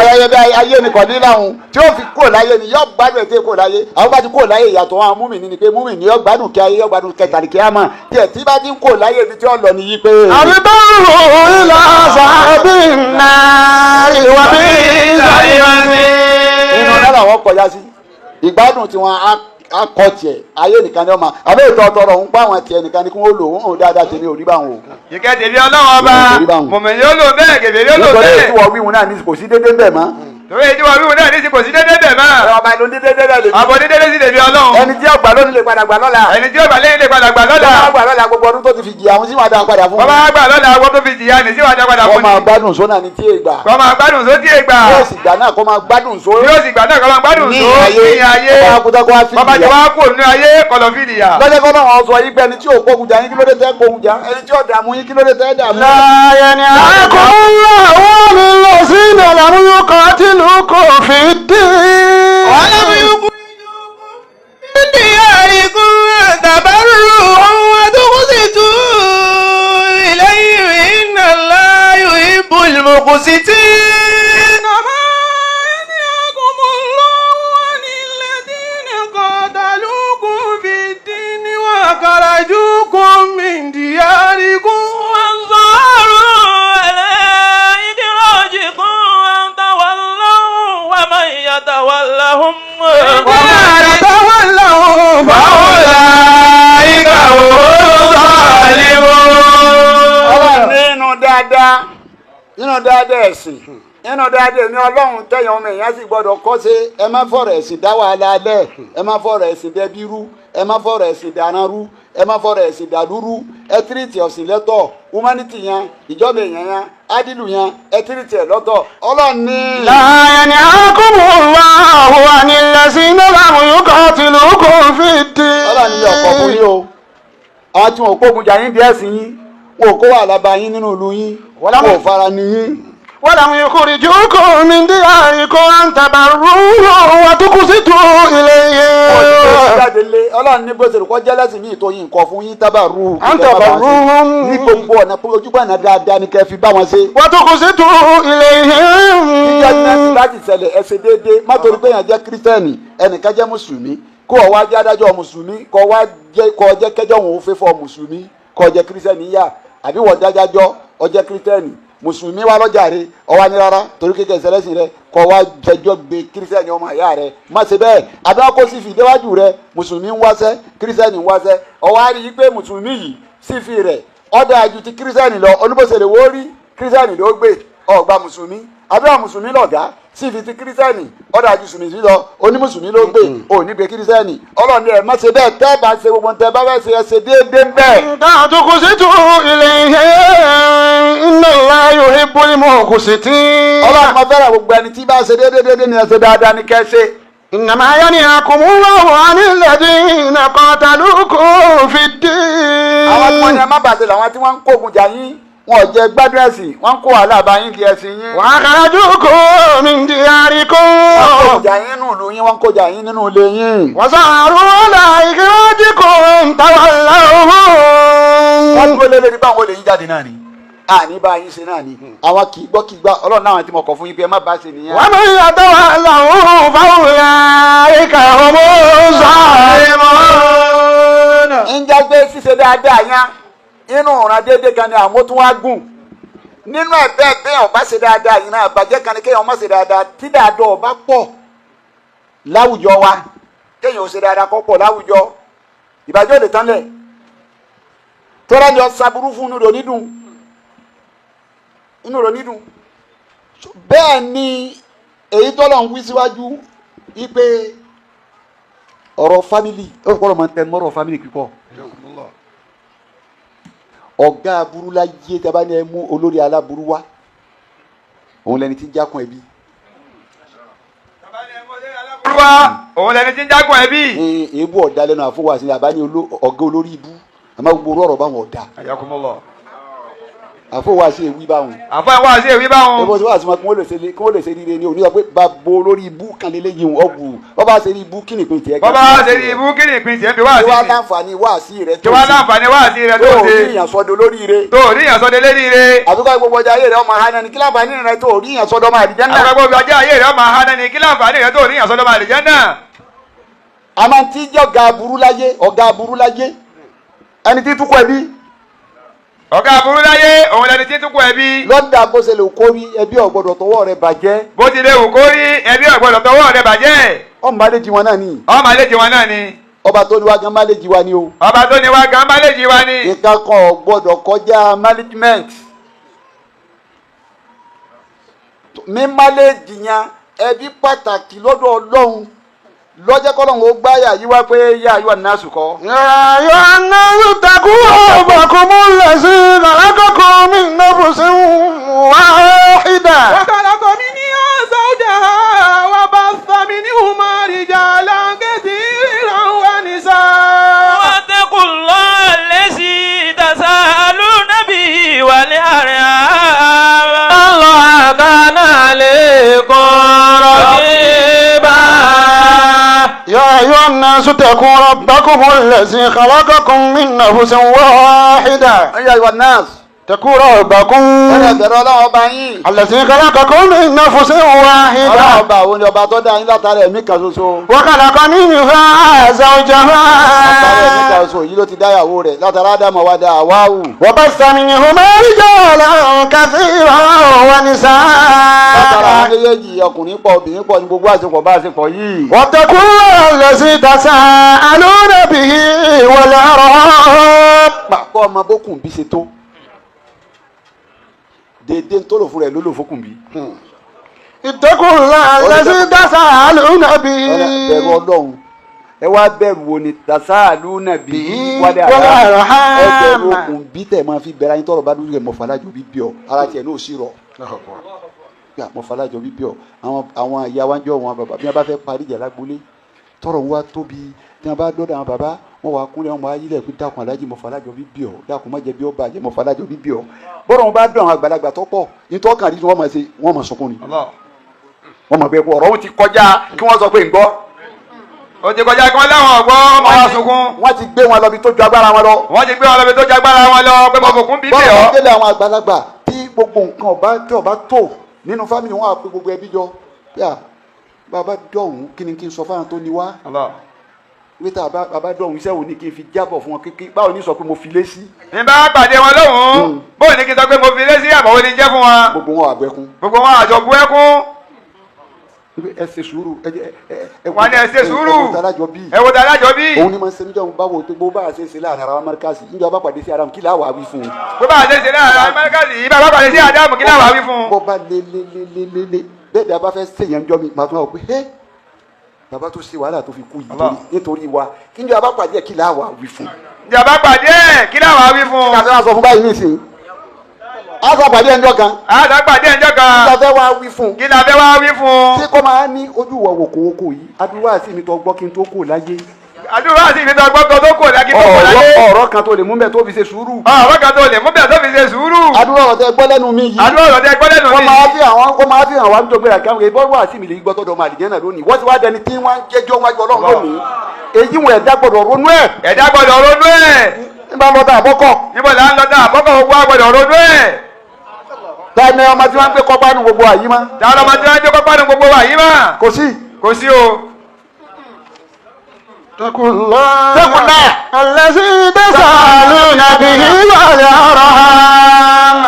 Ayẹyẹ bí ayé ni kọ̀dílà òun tí ó fi kó láyé ni yọ gbádùn ẹ̀ tí kò láyé. Àwọn bá ti kó láyé, ìyàtọ̀ àwọn múmìnì ni pé múmìnì yọ gbádùn kí ayé, yọ gbádùn kẹtàlí kí á mọ̀ tiẹ̀ tí bá ti ń kó láyé ibi tí ó lọ nìyí pé.
أضطره إلى عذاب النار وبئس
Inú náà làwọn kọjá sí ìgbádùn tí wọn á kọ tiẹ̀ ayé nìkan ni wọn máa àbẹ́ ìtọ́ ọtọrọ òun pa àwọn tiẹ̀ nìkan ni kí wọ́n lò ó dáadáa, tèmi ò rí báwọn o.
Ìkẹ́ tèmi Ọlọ́run ọba, mọ̀mìnì ó lò bẹ́ẹ̀, kèfèrí ó lò
Nítorí
bẹ́ẹ̀.
èyí tí wọ́n wíwun náà ní kò sí déédéé bẹ́ẹ̀ mọ́.
Torí èyí tí wọ́n wíwù náà ní ti kò sí déédéé bẹ́ẹ̀ mọ́.
Ọba ló ń déédéé bẹ́ẹ̀ lè
Àbọ̀ ní déédéé sí tèmi Ọlọ́run.
ẹni tí ọgbà lónìí lè padà gbà lọ́la.
Ẹni tí ó gbà lẹ́yìn lè padà gbà lọ́la.
Ọba gbà lọ́la, gbogbo ọdún tó ti fi jìyà àwọn sí wàá dá padà fún
Wọ́n bá gbà lọ́la, wọ́n tó fi jìyà ní sí wàá dá padà
wọn.
fún
Máa
ni.
gbádùn sónà ní tí ègbà.
Kọ́ máa gbádùn sódì ègbà.
Yóò sì gbà náà kó máa gbádùn só.
Yóò sì gbà náà kọ́ máa gbádùn
Ní
só
ayé.
ní ayé.
Ọba akutá kó wá fi
Bàbá
ìyà.
jẹ́ wá kó nínú ayé kọlọ̀ fi ìyà.
Lọ́jọ́ kọ́ náà wọ́n sọ yí pé ẹni tí ò kógun jà yín kí ló dé tẹ́ kógun jà, ẹni tí ò dààmú yín kí ló dé tẹ́ dààmú.
لا ينهاكم الله عن الذين لم يقاتلوكم في الدين.
ولم يخرجوكم من دياركم أن تبروهم وتقسطوا إليهم إن الله يحب المقسطين.
إنما ينهاكم الله عن الذين قاتلوكم في الدين وأخرجوكم من دياركم
وظاهروا على إخراجكم أن تولوا ومن يتولهم
وما يتولوا
فأولئك هم الظالمون.
Ọlọ́run nínú dáadáa, nínú dáadáa ẹ̀sìn, nínú dáadáa èmi Ọlọ́run tẹ̀yàn ọmọ èèyàn sì gbọ́dọ̀ kọ́ sí, ẹ má fọ̀rọ̀ ẹ̀sìn dá wàhálà alẹ́, ẹ má fọ̀rọ̀ ẹ̀sìn dẹbí rú, ẹ má fọ̀rọ̀ ẹ̀sìn dáná rú, Ẹ má fọ̀rọ̀ ẹ̀sìn dàlúrú. Ẹ tírìtì ọ̀sìn lẹ́tọ̀, humanity yẹn, ìjọba èèyàn yẹn, ádìlù yẹn, ẹ tírìtì ẹ̀ lọ́tọ̀. Ọlọ́run ní.
لا ينهاكم الله عن الذين لم يقاتلوكم في
Ọlọ́run ní ọ̀pọ̀ fún
الدين
yín o. Àwọn tí wọn ò kógun jà yín díẹ̀ sí yín, wọn ò kó wàhálà bá yín nínú ìlú yín, wọn ò fara ní yín.
ولم يخرجوكم من دياركم أن تبروهم وتقسطوا إليهم.
Jáde lé Ọlọ́run ní bó ṣe rò kọ́ jẹ́lẹ́sìn míì tó yín nǹkan fún yín, tábàrú
أن تبروهم
ní gbogbo ọ̀nà pé ojúbọ̀nà dáadáa ni kẹ́ fi bá wọn ṣe.
وتقسطوا
Jíjẹ́
إليهم.
láti ṣẹlẹ̀, ẹ ṣe déédéé. Má torí pé èèyàn jẹ́ kírísítẹ́nì, ẹnìkan jẹ́ mùsùlùmí, kó o wá jẹ́ adájọ́ mùsùlùmí, kó o wá jẹ́ kó o jẹ́ kẹjọ́ òun ó fẹ́ fọ́ mùsùlùmí, kó o jẹ́ kírísítẹ́nì yá, àbí wọ́n dájájọ́ ọ jẹ́ kírísítẹ́nì, mùsùlùmí wá lọ́jà rẹ, ọwọ́ ní rárá torí kékeré sẹlẹ́sìn rẹ, kó o wá jẹjọ́ gbé kírísítẹ́nì ọmọ ìyá rẹ. Má ṣe bẹ́ẹ̀. Àbí wọn kó sì fi déwájú rẹ, mùsùlùmí ń wáṣẹ́, kírísítẹ́nì ń wáṣẹ́, ọwọ́ á rí i pé mùsùlùmí yìí sífi rẹ̀ ọ̀dà àjù ti kírísítẹ́nì lọ, olúbọ̀sẹ̀lẹ̀ wó rí kírísítẹ́nì ló gbé ọgbà mùsùlùmí, àbí àwọn mùsùlùmí lọ̀gá sífi ti kírísítẹ́nì ọ̀dà àjù sùnmí lọ, onímùsùlùmí ló gbé òní gbé kírísítẹ́nì. Ọlọ́run ní ẹ̀ má ṣe bẹ́ẹ̀. Tẹ́ bá ṣe gbogbo tẹ́ bá fẹ́ ṣe, ẹ ṣe déédéé bẹ́ẹ̀.
تقسطوا إليهم إن الله يحب المقسطين.
Ọlọ́run máa fẹ́ràn gbogbo ẹni tí bá ṣe déédéé. Déédéé ni ẹ ṣe, dáadáa ní kẹ́ ṣe.
إنما ينهاكم الله عن الذين قاتلوكم في
Àwọn tí wọ́n ní
الدين
ẹ má bàṣẹ làwọn tí wọ́n ń kógun jà yín, wọn ò jẹ́ gbádùn ẹ̀sìn, wọ́n ń kó wàhálà bá yín di ẹ̀sìn yín.
وأخرجوكم من
Wọ́n ń kógun
دياركم
jà yín nínú ìlú yín, wọ́n ń kó jà yín nínú ilé yín.
وظهروا على إخراجكم
Wọ́n
تولوهم.
dúró lé lórí báwọn olè yín jáde náà ni. Àní bá yín ṣe náà ni. Àwọn kì í gbọ́ kì í gbá. Ọlọ́run náà tí mo kọ̀ fún yín pé ẹ má bá ṣe nìyẹn.
ومن يتولهم فأولئك هم الظالمون.
Ń jẹ́ pé ṣíṣe dáadáa yẹn inú ọ̀ràn déédéé kan ni àwọn tún wá gùn nínú ẹ̀ bẹ́ẹ̀. Bẹ́ẹ̀ ọba ṣe dáadáa yìí náà, àbàjẹ́ kan ni kéèyàn má ṣe dáadáa. Tí dáadáa ọba pọ̀ láwùjọ wa, kéèyàn ò ṣe dáadáa kọ́ pọ̀ láwùjọ, ìbàjẹ́ ò lè tán lẹ̀. Tọ́lá ni ọ̀sàbùrú fún inú rẹ̀ onídùn, inú rẹ̀ onídùn. Bẹ́ẹ̀ ni èyí tọ́lọ̀ ń wí síwájú wípé ọ̀rọ̀ family, ó kọ́ ọ̀rọ̀ máa ń tẹnu mọ́rọ̀ family pípọ̀. Ọ̀gá aburú láyé, tábà ní ẹ mú olórí aláburú wá, òun lẹni tí ń jákun ẹbí.
Wá òun lẹni tí ń jágun ẹbí.
Ní èébú ọ̀dà lẹ́nu àfọwọ́sí àbá ní ọ̀gá olórí ibú, àmọ́ gbogbo orú ọ̀rọ̀ báwọn ọ̀dà.
Ayakumullah.
Àfọwọ́sí èwí báwọn.
Àfọ ìwà sí èwí báwọn.
Ẹbí wọ́n sì máa kí wọ́n lè ṣe rire ní òní sọ pé bàbá olórí ibú kan lélẹ́ yìí ọ̀bù bàbá ṣe rí ibú, kí nìpín tiẹ̀?
Bọ́bá ṣe rí ibú, kí ni ìpín tiẹ̀ ń bí wá
Kí wàá
sí?
láǹfààní wáàsí rẹ
Kí wá láǹfààní wá sí rẹ
tó
tó
rí
ṣe?
ìyàn sọdọ lórí rẹ.
Tó rí ìyànsọ́dẹ lérí rẹ.
Àbíkọ́ gbogbo ọjà ayé rẹ ọmọ hánà ni, kí láǹfààní rẹ tó rí ìyàn sọdọ máa dìjẹ́ náà?
Àgbàgbọ́ ọjọ́ ayé rẹ ọmọ ahánà ni, kí láǹfààní rẹ tó rí ìyànsọ́dẹ máa dìjẹ́ náà?
Àmọ́ tí jẹ́ ọ̀gá aburú láyé, ọ̀gá aburú láyé, ẹni tí túkọ̀ ẹbí.
Ọ̀gá aburú láyé, òun lẹni tí ń túkọ̀ ẹbí.
Lọ́dà bó ṣe lè kó rí, ẹbí ọ̀gbọ́dọ̀ tọwọ́ rẹ bàjẹ́.
Bó ti lè wù kó rí, ẹbí ọ̀gbọ́dọ̀ tọwọ́ rẹ bàjẹ́.
Ọmọ máléjì wọn náà ni.
Ọmọ àlejò wọn náà ni.
Ọba tó ní wá gan máléjì wa ni o.
Ọba tó ní wá gan máléjì wa ni.
Nǹkan kan ò gbọ́dọ̀ kọjá management mi. Máléjì yẹn ẹbí pàtàkì lọ́dọ̀ Ọlọ́run, lọ́jọ́ kọ́lọ́run ó gbáyà yíwá pé yá ayọ́ náà sùkọ́.
يا أيها الناس اتقوا ربكم الذي خلقكم من نفس واحدة.
وخلق منها زوجها وبث منهما رجالا كثيرا ونساء.
واتقوا الله الذي تساءلون به والأرحام الله كان عليكم رقيبا.
يا أيها الناس اتقوا ربكم الذي خلقكم من نفس واحدة.
Yá ayọ́ náà
اتقوا ربكم
wọ́n ní ẹ̀bẹ̀rẹ̀ Ọlọ́run ọba yín.
الذي خلقكم من نفس
Ọlọ́run
واحدة.
ọba àwọn ni ọba tó dá yín látara ẹ̀mí kan ṣoṣo.
وخلق منها
Látara ẹ̀mí
زوجها
kan ṣoṣo yìí ló ti dáyàwó rẹ̀, látara Ádámù wá dá Àwáwù.
وبث منهما رجالا كثيرا
Látara àwọn
ونساء.
méjèèjì, ọkùnrin pọ̀, obìnrin pọ̀, ní gbogbo àṣepọ̀ bá àṣepọ̀ yìí.
واتقوا الله الذي تساءلون به والأرحام.
Pàkọ́ ọmọ bókùn bí ṣe tó déédéé tó lò fún rẹ̀ ló lò fókùn bí.
اتقوا الله الذي تساءلون
Bẹ̀rù
به.
Ọlọ́run. Ẹ wá bẹ̀rù wo ni tasalu nàbí wálé
wal
àrà
arham.
ẹ bẹ̀rù okùn bí tẹ̀ máa fi bẹ̀rẹ̀ ayé tọrọ bá dúró yẹ mọ̀fàlájò bí bí ọ ara tiẹ̀ ní òsì rọ̀ yà mọ̀fàlájò bí bí ọ àwọn ìyá wa ń jọ wọn bàbá bí wọn bá fẹ́ parí ìjà lágbolé tọrọ ń wá tóbi tí wọn bá dọ́dọ̀ àwọn bàbá wọn wà kúnlẹ̀ wọn wà yílẹ̀ pé dákun alájì mọ̀fàlájò bí bí ọ dákun má jẹ́ bí ọ bàjẹ́ mọ̀fàlájò bí bí ọ bọ́dọ̀ wọn bá dọ̀ àwọn àgbàlagbà tó pọ̀ nítọ́kàn rí wọn máa ṣe wọn máa sunkún ni wọn máa bẹ kó ọ̀rọ̀ wọn ti kọjá kí wọ́n sọ pé ń gbọ́
Ó ti kọjá kí wọ́n láwọn ọ̀gbọ́n ọmọ wa sunkún.
wọ́n ti gbé wọn lọ bí tó ju agbára wọn lọ.
Wọ́n ti gbé wọn lọ bí tó jagbára wọn lọ pé mo fòkún bí bẹ̀
bọ́lá
ọ́.
délé àwọn àgbàlagbà tí gbogbo nǹkan ọba tí ọba tó nínú fámìlì wọn àpè gbogbo ẹbí jọ bí a bàbá dọ̀hún kí ni kí n sọ fáwọn tó ní wá wí tá bàbá dọ̀hún iṣẹ́ wo ni kí n fi jábọ̀ fún wọn kékeré báwo ni sọ pé mo fi lé sí
Ní bá pàdé wọn lóhùn-ún, bóun ní kí n sọ pé mo fi lé sí àbọ̀wò ni jẹ́ fún wọn.
gbogbo wọn àgbẹ̀kún
Gbogbo wọn àjọ bu ẹkún.
ẹ ṣe sùúrù ẹ jẹ ẹ ẹ
Wọ́n ní ẹ ṣe sùúrù.
ẹ wò tàlájọ bíi
Ẹ wo tàlájọ bí.
òun ni máa ń ṣe níjọ́ báwo tó gbogbo bá a ṣe ṣe láàrin ara wa márkàsì níjọ́ bá pàdé sí ara wọn kí láwàá wí fún un.
Bó bá a ṣe ṣe láàrin Amẹ́ríkàsì yìí, bá a bá pàdé sí Ádámù kí láwàá wí fún un.
bọ́ bá lé lé lé lé lé lé bẹ́ẹ̀ ni a bá fẹ́ ṣèyàn jọ mi màá tún wà pé ẹ́ bàbá tó ṣe wàhálà tó fi kú yìí nítorí wa kí ni a bá pàdé ẹ̀ kí là wà wí fún.
Ìjàmbá pàdé ẹ̀ kí láwàá wí fún
kí
un.
ni a fẹ́ wá sọ fún báyìí nísìnyí a sọ pàdé ẹjọ́ kan
A sọ pàdé ẹjọ́
kí la
kan.
fẹ́ wá wí fún.
Kí la fẹ́ wá wí fún un.
ṣé kọ́ máa ní ojú wọ wòkòwòkò yìí adúlá sí mi tó gbọ́ kí n tó kù láyé.
Àdúrà sì mi tó gbọ́ tó kò lákì tó kò láyé.
ọ̀rọ̀ kan tó lè mú bẹ́ẹ̀ tó fi ṣe sùúrù.
Ọ̀rọ̀ kan tó lè mú bẹ́ẹ̀ tó fi ṣe sùúrù.
adúlá ọ̀rọ̀ tẹ gbọ́ lẹ́nu mi yìí.
Àdúrà ọ̀rọ̀ tẹ gbọ́ lẹ́nu
wọ́n
mi.
máa fi àwọn wọ́n máa fi hàn wá nítorí pé àkàwé bọ́ wá sí mi lè gbọ́ tọ́dọ̀ ọmọ àlìjẹ́ náà lónìí wọ́n ti wá dẹni tí wọ́n ń jẹ́jọ́ wájú ọlọ́run lónìí èyí wọn ẹ̀dá gbọ́dọ̀ ronú ẹ̀
Ẹ̀dá gbọ́dọ̀ ronú ẹ̀.
nígbà lọ́dọ̀ àbọ́kọ̀
Níbo là ń lọ dá àbọ́kọ̀ gbogbo wa gbọ́dọ̀ ronú ẹ̀.
ta ni ọmọ tí wọ́n ń gbé kọ́pá nu gbogbo àyí mọ́
Ta lọmọ tí wọ́n ń jó pápá nu gbogbo wa yìí mà?
kò sí.
Kò sí o.
Taqullah.
Taqullah.
Allazi tasaluna bihi wal arham.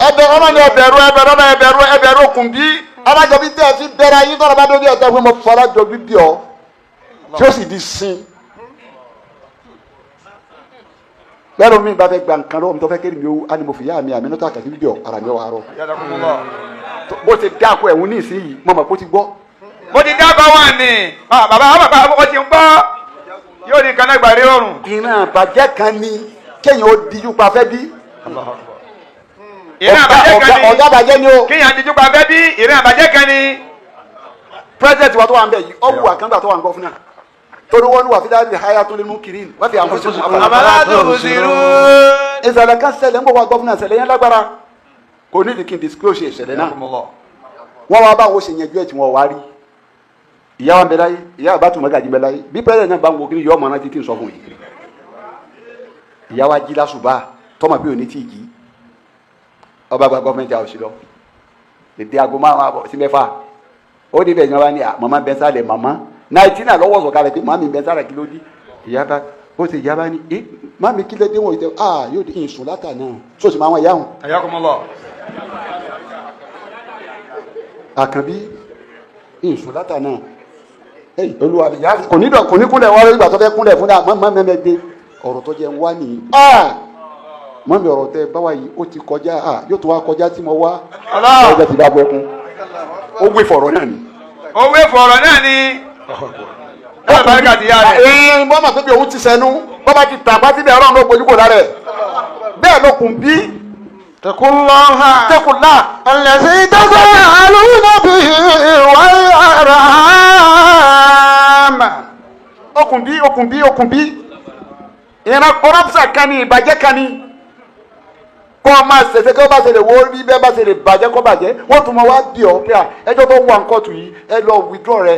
ẹbẹ̀rù ọmọ ni ẹbẹ̀rù ẹbẹ̀rù ọmọ ẹbẹ̀rù ẹbẹ̀rù okùn bí alájọ bí tẹ́ ẹ fi bẹ̀rẹ̀ ayé tọ́lọ́ bá dóbi ẹ̀tọ́ pé mo fọlá jọ bíbí ọ tí ó sì di sin. lẹ́nu mi bá fẹ́ gba nǹkan lọ́wọ́ mi tó fẹ́ kéré mi ó á ní mo fi yá mi àmì náà kàkí bíbí ọ ara mi ọ̀ àárọ̀ bó ti dáko ẹ̀hún ní ìsinyìí mo mọ̀ kó ti gbọ́.
Mo ti dábàá wọn ni. Bàbá bàbá ó ti ń gbọ́. Yóò ní kan náà gbà rí rọrùn.
ìran àbàjẹ́ kan ni kéèyàn ó dijú pa fẹ́ bí.
Ìran àbàjẹ́ kan ni.
ọ̀gá àbàjẹ́ ni o.
Kéèyàn dijú pa fẹ́ bí ìran àbàjẹ́ kan ni.
president wa tó wà ń bẹ̀ yìí ọ̀wù àkàngbà tó wà ń gọ́fúnà torí wọn wà fídà lè háyà tó lè mú kiri wọ́n fi àwọn fún
Àmàlà tó sírú.
ìṣẹ̀lẹ̀ kan ṣẹlẹ̀ ń bọ̀ wá gọ́fúnà ṣẹlẹ̀ yẹn lágbára kò ní ìdí kí n disclose ìṣẹ̀lẹ̀ náà wọ́n wá báwo ṣe yanjú ẹ̀ tí wọ́n wá rí ìyá wa ń bẹ láyé ìyá àbá tún mọ́gàjì ń bẹ láyé bí president náà bá ń wo kí ni yọ ọmọ náà títí ń sọ fún yìí ìyá wa jí lásùbà tọmọ bí òní tí ì jí ọba gba gọọmenti house lọ èdè aago márùn àbọ̀ sí mẹ́fà ó dé bẹ́ẹ̀ ni wọ́n bá ní à màmá bẹ́ sálẹ̀ màmá náìtí náà lọ́wọ́ sọ̀kalẹ̀ pé màmí bẹ́ sálẹ̀ kí ló dé ìyá bá ó sì ìyá bá ní ẹ màmí kí ló dé wọ̀nyí tẹ ah yóò dé ìsùn látà náà sọ́ọ̀sì máa wọn ìyá wọn.
Ayakumullah.
àkànbí ìsùn látà náà ẹyìn olúwa mi yá kò ní dọ̀ kò ní kúnlẹ̀ wọ́n ìgbà tó fẹ́ kúnlẹ̀ fún náà mọ́ mẹ́mẹ́ dé ọ̀rọ̀ tó jẹ́ ń wá nìyí ah mọ́mi ọ̀rọ̀ tẹ báwa yìí ó ti kọjá ah yóò tún wá kọjá tí mo wá ọjọ́ ti bá bọ́ ẹkún ó wí fọ̀rọ̀ náà ni.
Owó ìfọ̀rọ̀ náà ni. Ẹ bá barika ti yá rẹ̀.
Ee bọ́mà tó bí òun ti sẹ́nu bọ́mà ti tàpá síbẹ̀ ọlọ́run ló gbojú kò lára ẹ̀ bẹ́ẹ̀ ló kùn bí
Taqullah.
tẹ́kùnlá
Allazi tasaluna bihi wal arham.
okùn bí okùn bí okùn bí ìran kọ́rọ́pùsà kan ní ìbàjẹ́ kan ní kọ́ ọ máa ṣẹ̀ṣẹ̀ kí wọ́n bá ṣe lè wo bí bẹ́ẹ̀ bá ṣe lè bàjẹ́ kọ́ bàjẹ́ wọ́n tún mọ wá bí ọ pé à ẹjọ́ tó wà nǹkan tù yìí ẹ lọ withdraw rẹ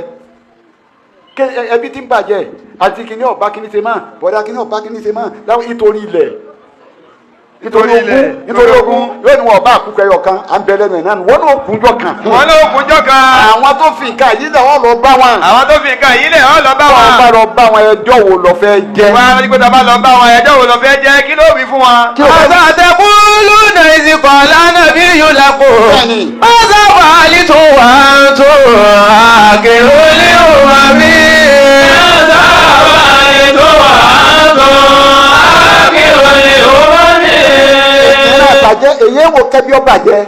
ké ẹbí tí ń bàjẹ́ àti kìíní ọ̀bá kìíní ṣe máa bọ̀dá kìíní ọ̀bá kìíní ṣe máa láwọn nítorí ilẹ̀ nítorí ogún nítorí ogún yóò ní wọn ọba àkúkọ ẹyọ kan à ń bẹ lẹ́nu ẹ̀ náà wọn náà kúnjọ kan.
Wọ́n ló kúnjọ́ kan.
Àwọn tó fi nǹkan yìí lẹ̀ wọ́n lọ bá wọn.
Àwọn tó fi nǹkan yìí lẹ̀ wọ́n lọ bá
wọn
wọn.
bá lọ bá wọn ẹjọ́ wo lọ fẹ́ jẹ́.
Wọ́n á rí pé tá a bá lọ bá wọn ẹjọ́ wo lọ fẹ́ jẹ́ kí ló wí fún wọn.
Kí ló fẹ́
Màtà taquluna iz qala nabiyyu lakum.
Bẹ́ẹ̀ni.
Màtà fa'altum wa antum akirul umami. Màtà fa'altum wa antum akirul umami.
Ìran àbàjẹ́ èyí wo kẹ́bí ọ bàjẹ́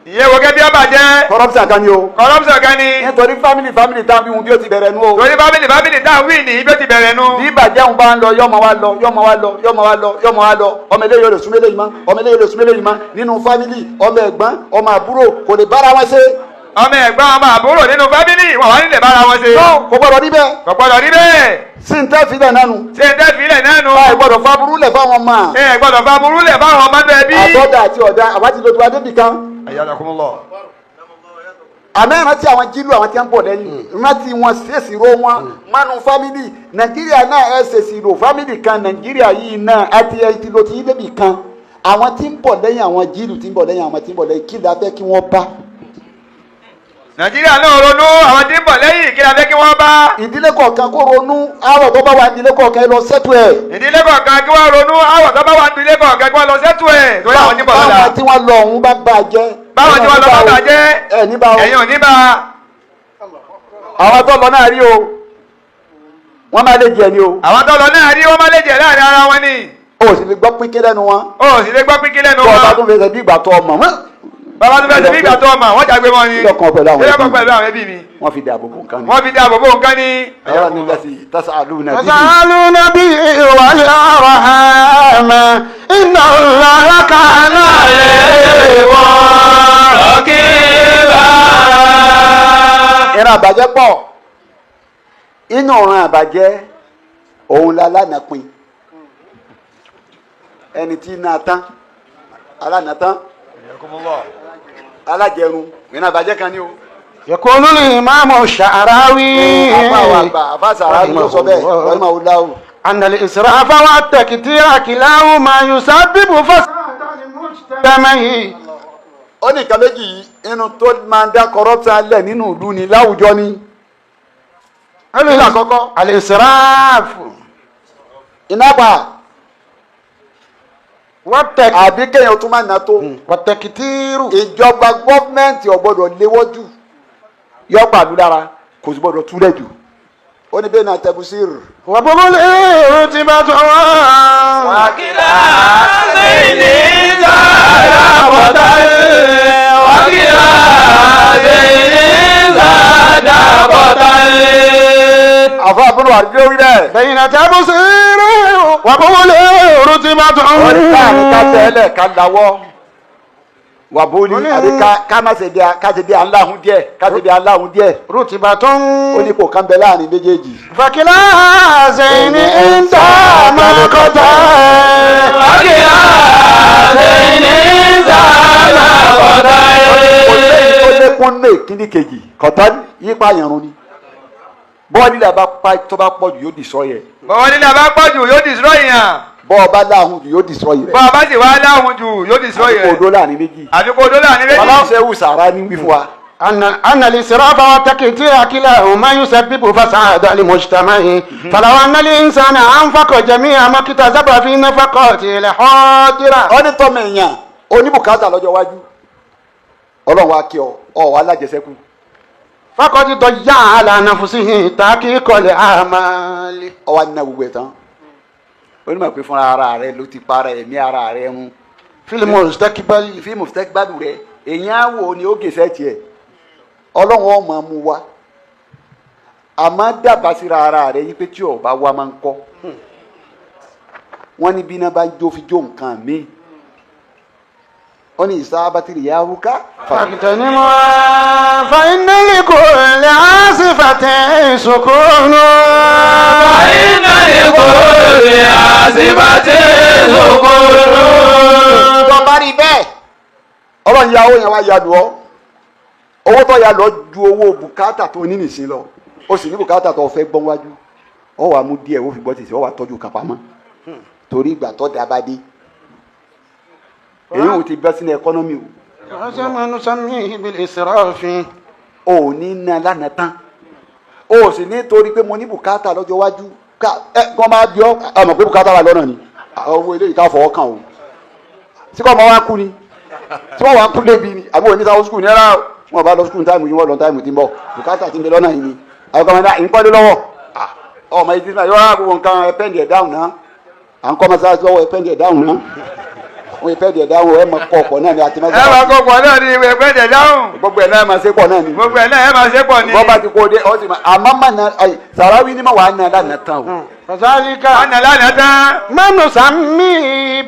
Ìyẹn wo kẹ́bí ó bàjẹ́.
Corruption kan ni o.
Corruption kan ni.
Nítorí family family tá a fi hun bí ó ti bẹ̀rẹ̀ nu o.
Torí family family tá a wí ní ibi ó ti bẹ̀rẹ̀ nu.
Bí ìbàjẹ́ òun bá ń lọ, yọmọ wa lọ, yọmọ wa lọ, yọmọ wa lọ, yọmọ wa lọ, ọmọ eléyìí ò lè súnmọ́ eléyìí mọ́, ọmọ eléyìí ò lè súnmọ́ eléyìí mọ́ nínú family, ọmọ ẹ̀gbọ́n, ọmọ àbúrò kò lè bára wọn ṣe.
Ọmọ ẹ̀gbọ́n, ọmọ àbúrò nínú family wọn wà nílẹ̀ bára wọn ṣe.
Kò gbọdọ̀ rí bẹ́ẹ̀.
Kò gbọdọ̀ rí bẹ́ẹ̀.
Sí n tẹ́ filẹ̀ nánu.
Ṣé n tẹ́ filẹ̀ nánu.
Ẹ gbọdọ̀ faburú lẹ̀ fáwọn ọmọ.
Ẹ gbọdọ̀ faburú lẹ̀ fáwọn ọmọ tó ẹbí.
Àtọ́dà àti ọ̀dà àwa ti lójú adébì kan.
Ayadakumullah.
Àmọ́ ìrántí àwọn jílù àwọn tí wọ́n ń bọ̀ lẹ́yìn, rántí wọn ṣèṣì ro wọn mánu family. Nàìjíríà náà ẹ ṣèṣì ro family kan. Nàìjíríà yìí náà àti ẹ ti lo ti yí débì kan. Àwọn tí ń bọ̀ lẹ́yìn, àwọn jílù tí ń bọ̀ lẹ́yìn, àwọn tí ń bọ̀ lẹ́yìn, kí la fẹ́ kí wọ́n bá?
Nàìjíríà náà ronú, àwọn tí ń bọ̀ lẹ́yìn, kí la fẹ́ kí wọ́n bá?
Ìdílé kọ̀ọ̀kan kó ronú àwọ̀ tó bá wà ìdílé kọ̀ọ̀kan lọ sẹ́tù ẹ̀.
Ìdílé kọ̀ọ̀kan kí wọ́n ronú àwọ̀ tó bá wà ìdílé kọ̀ọ̀kan kí wọ́n lọ sẹ́tù ẹ̀ torí àwọn tí ń bọ̀ lọ́la.
Báwọn tí wọ́n lọ ọ̀hún bá bà jẹ́.
Báwọn tí wọ́n lọ bá bà jẹ́.
Ẹ̀ ní bá o.
Ẹ̀yin ò ní bá.
Àwọn tó lọ náà rí o, wọ́n máa lè jẹ ni o.
Àwọn tó lọ náà rí, wọ́n máa lè jẹ láàrin ara wọn ni.
O sì lè gbọ́ pínpín lẹ́nu wọn.
O sì lè gbọ́ pínpín lẹ́nu
wọn.
wọn.
Bá tún fẹsẹ̀ bí ìgbà tó ọmọ wọn.
Bàbá tó fẹsẹ̀ bí ìgbà tó ọmọ wọ́n jàgbé wọn ni.
Lọ́kàn pẹ̀lú àwọn
ẹbí mi. Pẹ̀lú àwọn ẹbí mi.
Wọ́n fi dáàbò bò nǹkan ni.
Wọ́n fi dáàbò bò nǹkan ni.
Ọlọ́run ní lẹ́sìn tasaluna bihi.
Tasaluna bihi wal arham inna Allaha kana alaykum
raqiba.
Ìran àbàjẹ́ pọ̀. Inú ọ̀ràn àbàjẹ́ òun la lánàpin. Ẹni tí iná tán, alánà tán, alájẹrun, ìran àbàjẹ́ kan ni o.
Yakunu al-imamu Sha'rawi.
Àfa àwọn àgbà, àfa Sàràwí ló sọ bẹ́ẹ̀, rahimahullahu.
Anna al-israfa wa at-taqtira kilahuma yusabbibu fasada al-mujtama'i.
Ó ní nǹkan méjì yìí inú tó máa ń dá corruption lẹ̀ nínú ìlú ni, láwùjọ ni.
Àkọ́kọ́ al-israf.
Iná pa. Àbí kéèyàn tún máa ná tó.
Wat-taqtiru.
Ìjọba gọ́ọ̀mẹ̀ntì ò gbọ́dọ̀ léwọ́ jù, yọ pàlú lára, kò sì gbọ́dọ̀ túlẹ̀ jù. Ó ní bẹ́ẹ̀ náà tẹ̀bùsírù.
Wa bughl irtibatu.
Wàkìlá sẹ́yìn sára bọ̀tà. Wàkìlá sẹ́yìn sára bọ̀tà.
Àfọ àbúrò àdúgbò wí bẹ́ẹ̀.
Bayna tabsiri wa bughl irtibatu.
Wọ́n ní káàní ká tẹ́lẹ̀ ká lawọ́ wà bóli àbí ká má ṣe bí a ká ṣe bí aláhùn díẹ̀, ká ṣe bí aláhùn díẹ̀.
Rutibatun.
Ó ní kò kán bẹ láàrin méjèèjì.
Fakila sẹ́yìn ń dá mọ́kọ́tà.
Wàkìlá sẹ́yìn sára bọ̀tà.
Kò lẹ́yìn tó lékún ní ìkíní kejì kọ̀tà yípa yẹn ni bọ́ọ̀lì là bá pa tó bá pọ̀ jù yóò dì sọ yẹ.
Bọ́ọ̀ nílẹ̀ bá pọ̀ jù yóò destroy yàn.
Bọ́ọ̀ bá láhùn jù yóò dì sọ yẹ.
Bọ́ọ̀ bá sì wá láhùn jù yóò destroy
Àbíkó
rẹ̀.
odó láàrin méjì.
Àbíkó odó láàrin méjì.
Bàbá Ṣẹ́wù Sàrà ní wí fún wa.
أن الإسراف والتقتير كلاهما يسبب فساد المجتمع فلو أن الإنسان أنفق جميع ما اكتسب في نفقاته الحاضرة.
Ó ní tọ́mọ èèyàn oníbùkátà lọ́jọ́ iwájú, ọlọ́run wa kí ọ ọ wà lájẹsẹ́kù.
فقد ضيع على نفسه تحقيق الآمال.
Ọ wá nínú gbogbo ẹ̀ tán, onímọ̀ pé fúnra ara rẹ ló ti para ẹ̀mí ara rẹ run.
في المستقبل.
Fíìmù tẹ́gbádùn rẹ èyàn á wò ni ó gèsè tiẹ̀, ọlọ́run ọmọ mu wa àmọ́ dábàá síra ara rẹ yí pé tí ọba wa máa ń kọ́ wọ́n ní bí iná bá jó fi jó nǹkan míì, ó ní ìsáábátìrì yà wúká.
فاغتنمها فإن لكل عاصفة سكون.
فإن لكل عاصفة سكون.
Tó bá rí bẹ́ẹ̀, ọlọ́run ya owó yẹn wá ya lù ọ́, owó tó ya lọ ju owó bùkátà tó ní nìsín lọ, ó sì ní bùkátà tó fẹ́ gbọ́n wájú, ọ wàá mú díẹ̀ ó fi gbọ́ tìsí, ọ wàá tọ́jú kan pamọ́ torí ìgbà tó dábàá dé, èyí ò ti bẹ́ sínú ẹkọ́nọ́mì o.
هذا ما نسميه بالإسراف.
O ò ní ná lánàá tán, o ò sì ní torí pé mo ní bùkátà lọ́jọ́ iwájú ká ẹ kọ́ máa bí ọ àmọ̀ pé bùkátà wà lọ́nà ni àwọn owó eléyìí ká fọwọ́ kàn o, sí kọ́ ọmọ wa kú ni tí wọ́n wá kú lébi ni àbí òní sáwọ́ skul ní ẹ̀rá wọn bá lọ skul táìmù yìí, wọ́n lọ táìmù tí ń bọ̀, bùkátà ti ń bẹ lọ́nà yìí ni àwọn kan máa ń kọ́lé lọ́wọ́ ọmọ yìí ti náà yọ wá gbogbo nǹkan ẹ pẹ́ndì ẹ̀ dáhùn náà, à ń kọ́ mọ́sáàsì lọ́wọ́ ẹ pẹ́ndì ẹ̀ dáhùn náà. Wọ́n ìpẹ́ díẹ̀ dáhùn ẹ̀ máa kọ́ ọ̀pọ̀ náà ni àti
Ẹ máa
mẹ́ta.
kó pọ̀ náà ní ìwé pẹ́ẹ́dẹ̀ dáhùn.
Gbogbo ẹ̀ náà máa ṣe pọ̀ náà ni.
Gbogbo ẹ̀ náà ẹ máa ṣe pọ̀ ní.
Bọ́ bá ti kó o dé ọ sì máa àmọ́ mà ná ayé sàráwí ni mà wàá ná lánàá tán o.
فذلك
Ọ̀nà lánàá tán.
ما نسميه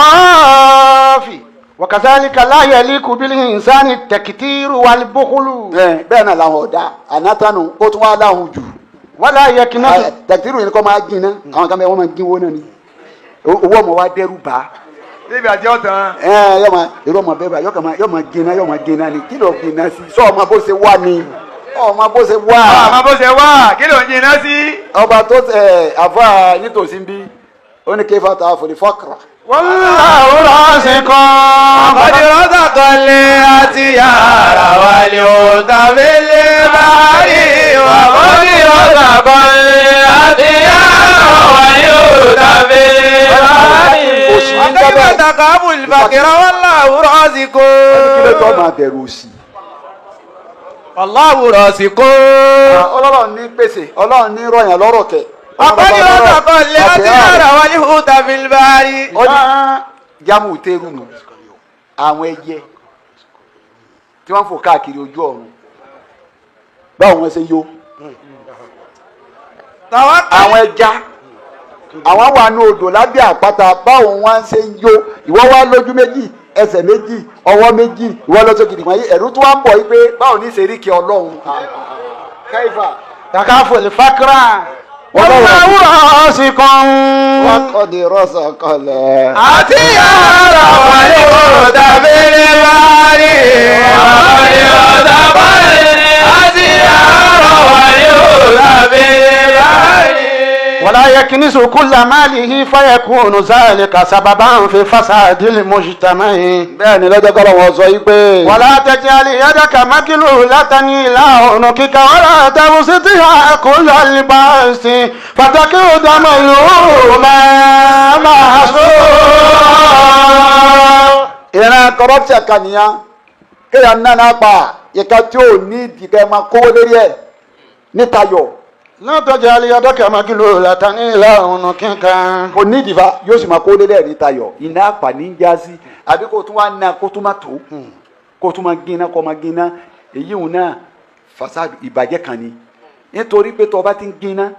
بالإسراف وكذلك لا يليق بالإنسان التكتير والبخل
Ẹ, bẹ́ẹ̀ náà làwọn ọ̀dà ànátánu ó tún wá láhùn jù.
ولا يكنس
Tẹ̀tírù yìí ni kò máa gbiná àwọn kan bẹ́ẹ̀ wọ́n máa gínwó náà ni owó ọmọ wa dẹ́rù bá
Níbi àti ọ̀tàn.
ẹ yọ ma irú ọmọ bẹ́ẹ̀ bá yọ kàn yọ ma gbiná yọ ma gbiná ni kí ló gbiná sí sọ ọmọ bó ṣe wà ni ọmọ bó ṣe wà.
Àmọ́ bó ṣe wà, kí ló ń jiná sí?
Ọba tó ẹ àfa nítòsí bí ó ní kéfà tá a fò ní fọkàrà.
والله رازق
Ọdí rọ́sà kan lé àti yàrá wà ní òǹtàbílẹ̀ báyìí. Ọdí rọ́sà kan lé àti yàrá wà ní òǹtàbílẹ̀ báyìí.
Òṣì ń
Akẹ́kọ̀ọ́
dábẹ́.
tàkàbù ìfàkìrọ̀ wallahu rasiqun.
Kí ló tó máa bẹ̀rù òṣì.
Wallahu rasiqun.
Ọlọ́run ní pèsè Ọlọ́run ní rọ̀yàn lọ́rọ̀ kẹ̀.
Ọdí rọ́sà kan lé àti yàrá wà ní òǹtàbílẹ̀ báyìí.
Ó ní jámù tẹ́rù nù àwọn ẹyẹ tí wọ́n ń fò káàkiri ojú ọ̀run báwo wọ́n ṣe yó àwọn ẹja àwọn wà ní odò lábẹ́ àpáta báwo wọ́n ṣe ń yó. Ìwọ wá lójú méjì, ẹsẹ̀ méjì, ọwọ́ méjì, ìwọ lọ sókè dìgbà yìí ẹ̀rú tó wá ń bọ̀ yìí pé báwo ní ṣeríkì Ọlọ́run káyífà.
تخاف الفقر والله رازق
Wọ́n kọ́ di rọ́ṣọ̀ kọlẹ̀.
Àti yàrá wà ní òǹtàbílẹ̀ báyìí. Ọdí rọ́sà kan lé àti yàrá wà ní òǹtàbílẹ̀ báyìí.
ولا يكنس كل ماله فيكون ذلك سببا في فساد المجتمع.
Bẹ́ẹ̀ ni lọ́jọ́ kọ́lọ́ wọn sọ yìí pé.
ولا تجعل يدك مغلولة إلى عنقك ولا تبسطها كل البسط فتقعد ملوما محسورا.
Ìran corruption kan nìyẹn kéèyàn nánà pa ìka tí ò ní ìdìkẹ́ máa kówó lérí ẹ̀ níta yọ.
لا تجعل يدك مغلولة إلى عنقك.
Kò ní ìdìbà yóò sì máa kówó lérí ẹ̀ níta yọ iná àpàní ń já sí àbí kó tún wá ná kó tún má tó kó tún máa gíná kó máa gíná èyí òun náà fasad ìbàjẹ́ kan ni nítorí pé tó o bá ti ń gíná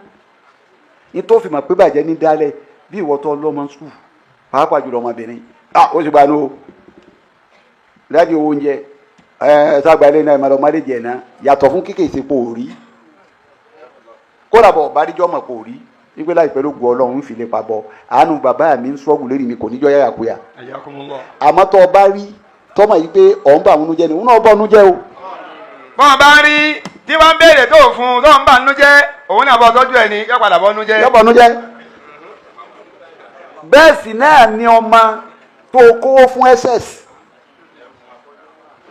nítorí fi mọ̀ pé bàjẹ́ ní dálẹ̀ bí ìwọ tó lọ́mọ sùkúù pàápàá jùlọ ọmọbìnrin ah ó sì gbanú o láti owó oúnjẹ ẹ sàgbà ilé náà ìmọ̀lẹ́ ọmọdé jẹ̀ náà yàtọ̀ fún kíkè ìsepò òrí kódà bọ̀ bàdíjọ́ mọ̀ kò rí wípé láìpẹ́ ló gu Ọlọ́run ń fi lè pa bọ̀ àánú bàbá mi ń sọ́ọ̀gù lérí mi kò níjọ́ yáyà kúyà àmọ́ tó o bá rí tọ́mọ̀ yìí pé ọ̀n bá òun jẹ́ ni òun náà bọ̀ òun jẹ́ o.
Bọ́n bá ń rí tí wọ́n ń béèrè tó fún un tó ń bà nínú jẹ́ òun náà bọ́ tọ́jú ẹ̀ ní yọ padà bọ́ nínú jẹ́.
Yọ́bọ̀ òun jẹ́. Bẹ́ẹ̀ sì náà ni ọmọ tó kówó fún ss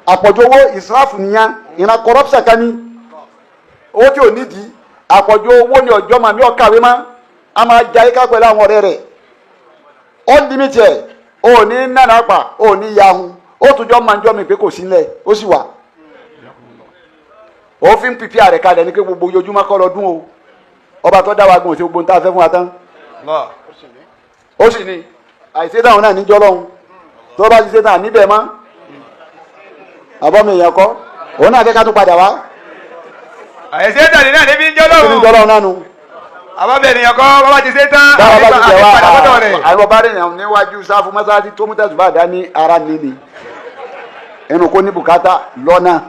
àpọ̀jù owó ìsirafu nìyẹn ìran corruption kan ní owó tí ò nídìí àpọ̀jù owó ni ọjọ́ màmí ọ̀kàwé má a máa jayé ká pẹ̀lú àwọn ọ̀rẹ́ rẹ̀ ó límìtì ẹ̀ ò ní nànà pa ò ní yahun ó tún jọ máa ń jọ mi pé kò sí nílẹ̀ ó sì wà òfin pípí àrẹ kalẹ̀ ní pé gbogbo ojoojúmọ́ kọ́ lọ́dún o ọba tó dá wa gan òsì gbogbo ń tá a fẹ́ fún wa tán ó sì ní àìsí táwọn náà níjọ́ lọ́hùn tó bá ti ṣe tán níbẹ̀ mọ́ àbọ̀mí èèyàn kọ́ òun náà fẹ́ ká tún padà wá.
Àìsí tàbí náà níbi ń jẹ́
kí ni
lọ́hùn.
jọ́ lọ́hùn náà nu.
Àbábẹ̀ ènìyàn kọ́ bàbá ti ṣe tán.
Báwa bá ti tẹ̀ wá
Àbí padà sọ́dọ̀ rẹ̀.
àwọn ọba rẹ̀ yàn níwájú sáfù mọ́sáàsì tó mú tẹ̀sùbá dání ara níní ẹnu kó ní bùkátà lọ́nà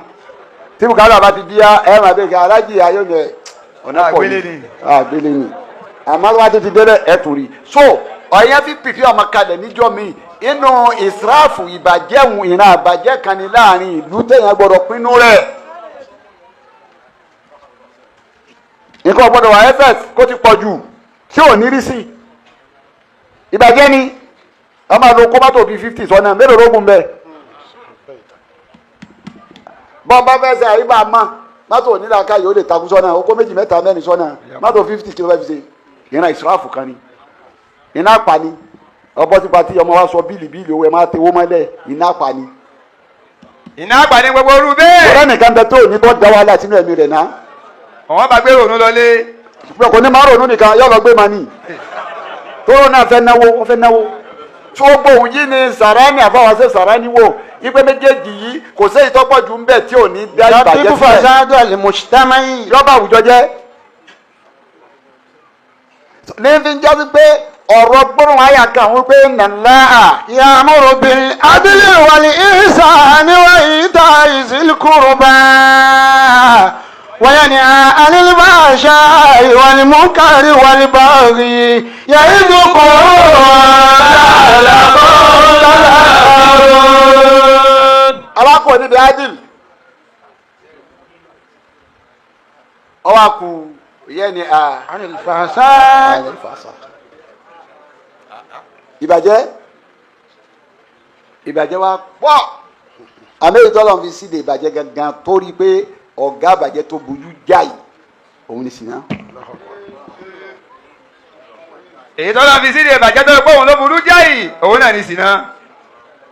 tí bùkátà bá ti di ya ẹ máa bẹ kí alájì ayọ̀yẹ ọ̀nà pọ̀
Àgbélé
ni
ni.
àgbélé ni àmọ́ wá ti débẹ̀ ẹ̀ tún rí so ọ̀yẹ́ fi pìpì ọmọ kalẹ̀ níjọ́ mi inú ìsirafu ìbàjẹ́ ìran àbàjẹ́ kan ní láàrin ìlú téèyàn gbọ́dọ̀ pinnu rẹ̀ nǹkan gbọ́dọ̀ wà ss kó ti pọ̀ jù tí ò ní rí sí ìbàjẹ́ ni wọ́n máa lo kómátò bíi 50 sọ́nà mélòó lóògùn bẹ́ẹ̀ bọ́n bá fẹ́ sẹ́ àyíbá mọ́ mọ́tò onílàáká yìí ó lè takú sọ́nà okó méjì mẹ́ta mẹ́rin sọ́nà mọ́tò 50 kí ló fẹ́ fi ṣe ìran ìsirafu kan ni iná apani ọbọ̀ tí pati ọmọ wa sọ bíìlì bíìlì owó ẹ máa tewó mọ́lẹ̀ iná apani.
Iná àgbà ní gbogbo orú bẹ́ẹ̀.
ọ̀rẹ́ nìkan bẹ tó ní tó da wàhálà sínú ẹ̀mí rẹ̀ náà
Àwọn bá gbé ronú lọlé.
ṣùgbọ́n kò ní máa ronú nìkan yóò lọ gbé mani tóró náà fẹ́ náwó ó fẹ́ náwó. Tí ó gbóhùn yìí ni Sàrání àfọwọ́sẹ́ Sàrání wò ipe méjèèjì yìí kò séyìí tó pọ̀ jù ń bẹ̀ tí ò ní dá ìbàjẹ́
يسبب
sílẹ̀.
فساد المجتمع.
Yọba àwùjọ jẹ́. Ní fi ń jásí pé ọ̀rọ̀ gbóhùn àyà kan wípé nàlá à.
يأمر بالعدل والإحسان وإيتاء ذي القربى وينهى عن الفحشاء والمنكر والبغي يعظكم لعلكم تذكرون.
Alákòó níbi adil ọwọ́ àkú yẹn ni a.
عن الفحشاء.
Ìbàjẹ́ ìbàjẹ́ wa pọ̀ àmì ìtọ́lọ̀ fi síde ìbàjẹ́ gangan torí pé ọ̀gá ìbàjẹ́ tó burú jáì òun ni sìnà.
Èyí tó lọ́ọ́ fi sídìí ìbàjẹ́ tó pé òun ló burú jáì, òun náà ní sìnà.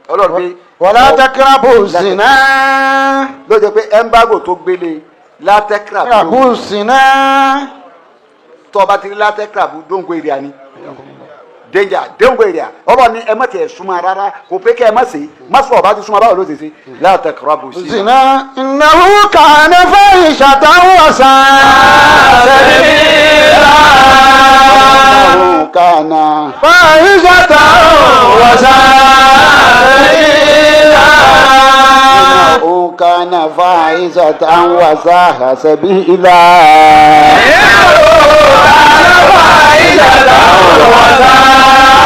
Ọlọ́run pé
ولا تقربوا الزنا.
Ló jẹ́ pé embargo tó gbélé látẹ́kìrà
تقربوا الزنا.
tó ọba ti rí látẹ́kìrà bú dóńgó èrè àní danger dóńgó èrè à ọlọ́run ní ẹ má tiẹ̀ súnmọ́ rárá kò pé kẹ́ ẹ má ṣe má sọ ọba ti súnmọ́ báwo ló ṣe ṣe látẹ́kìrà bú sí.
الزنا إنه كان فاحشة وساء سبيلا.
Kàná.
فاحشة وساء سبيلا.
إنه كان فاحشة وساء سبيلا.
فاحشة وساء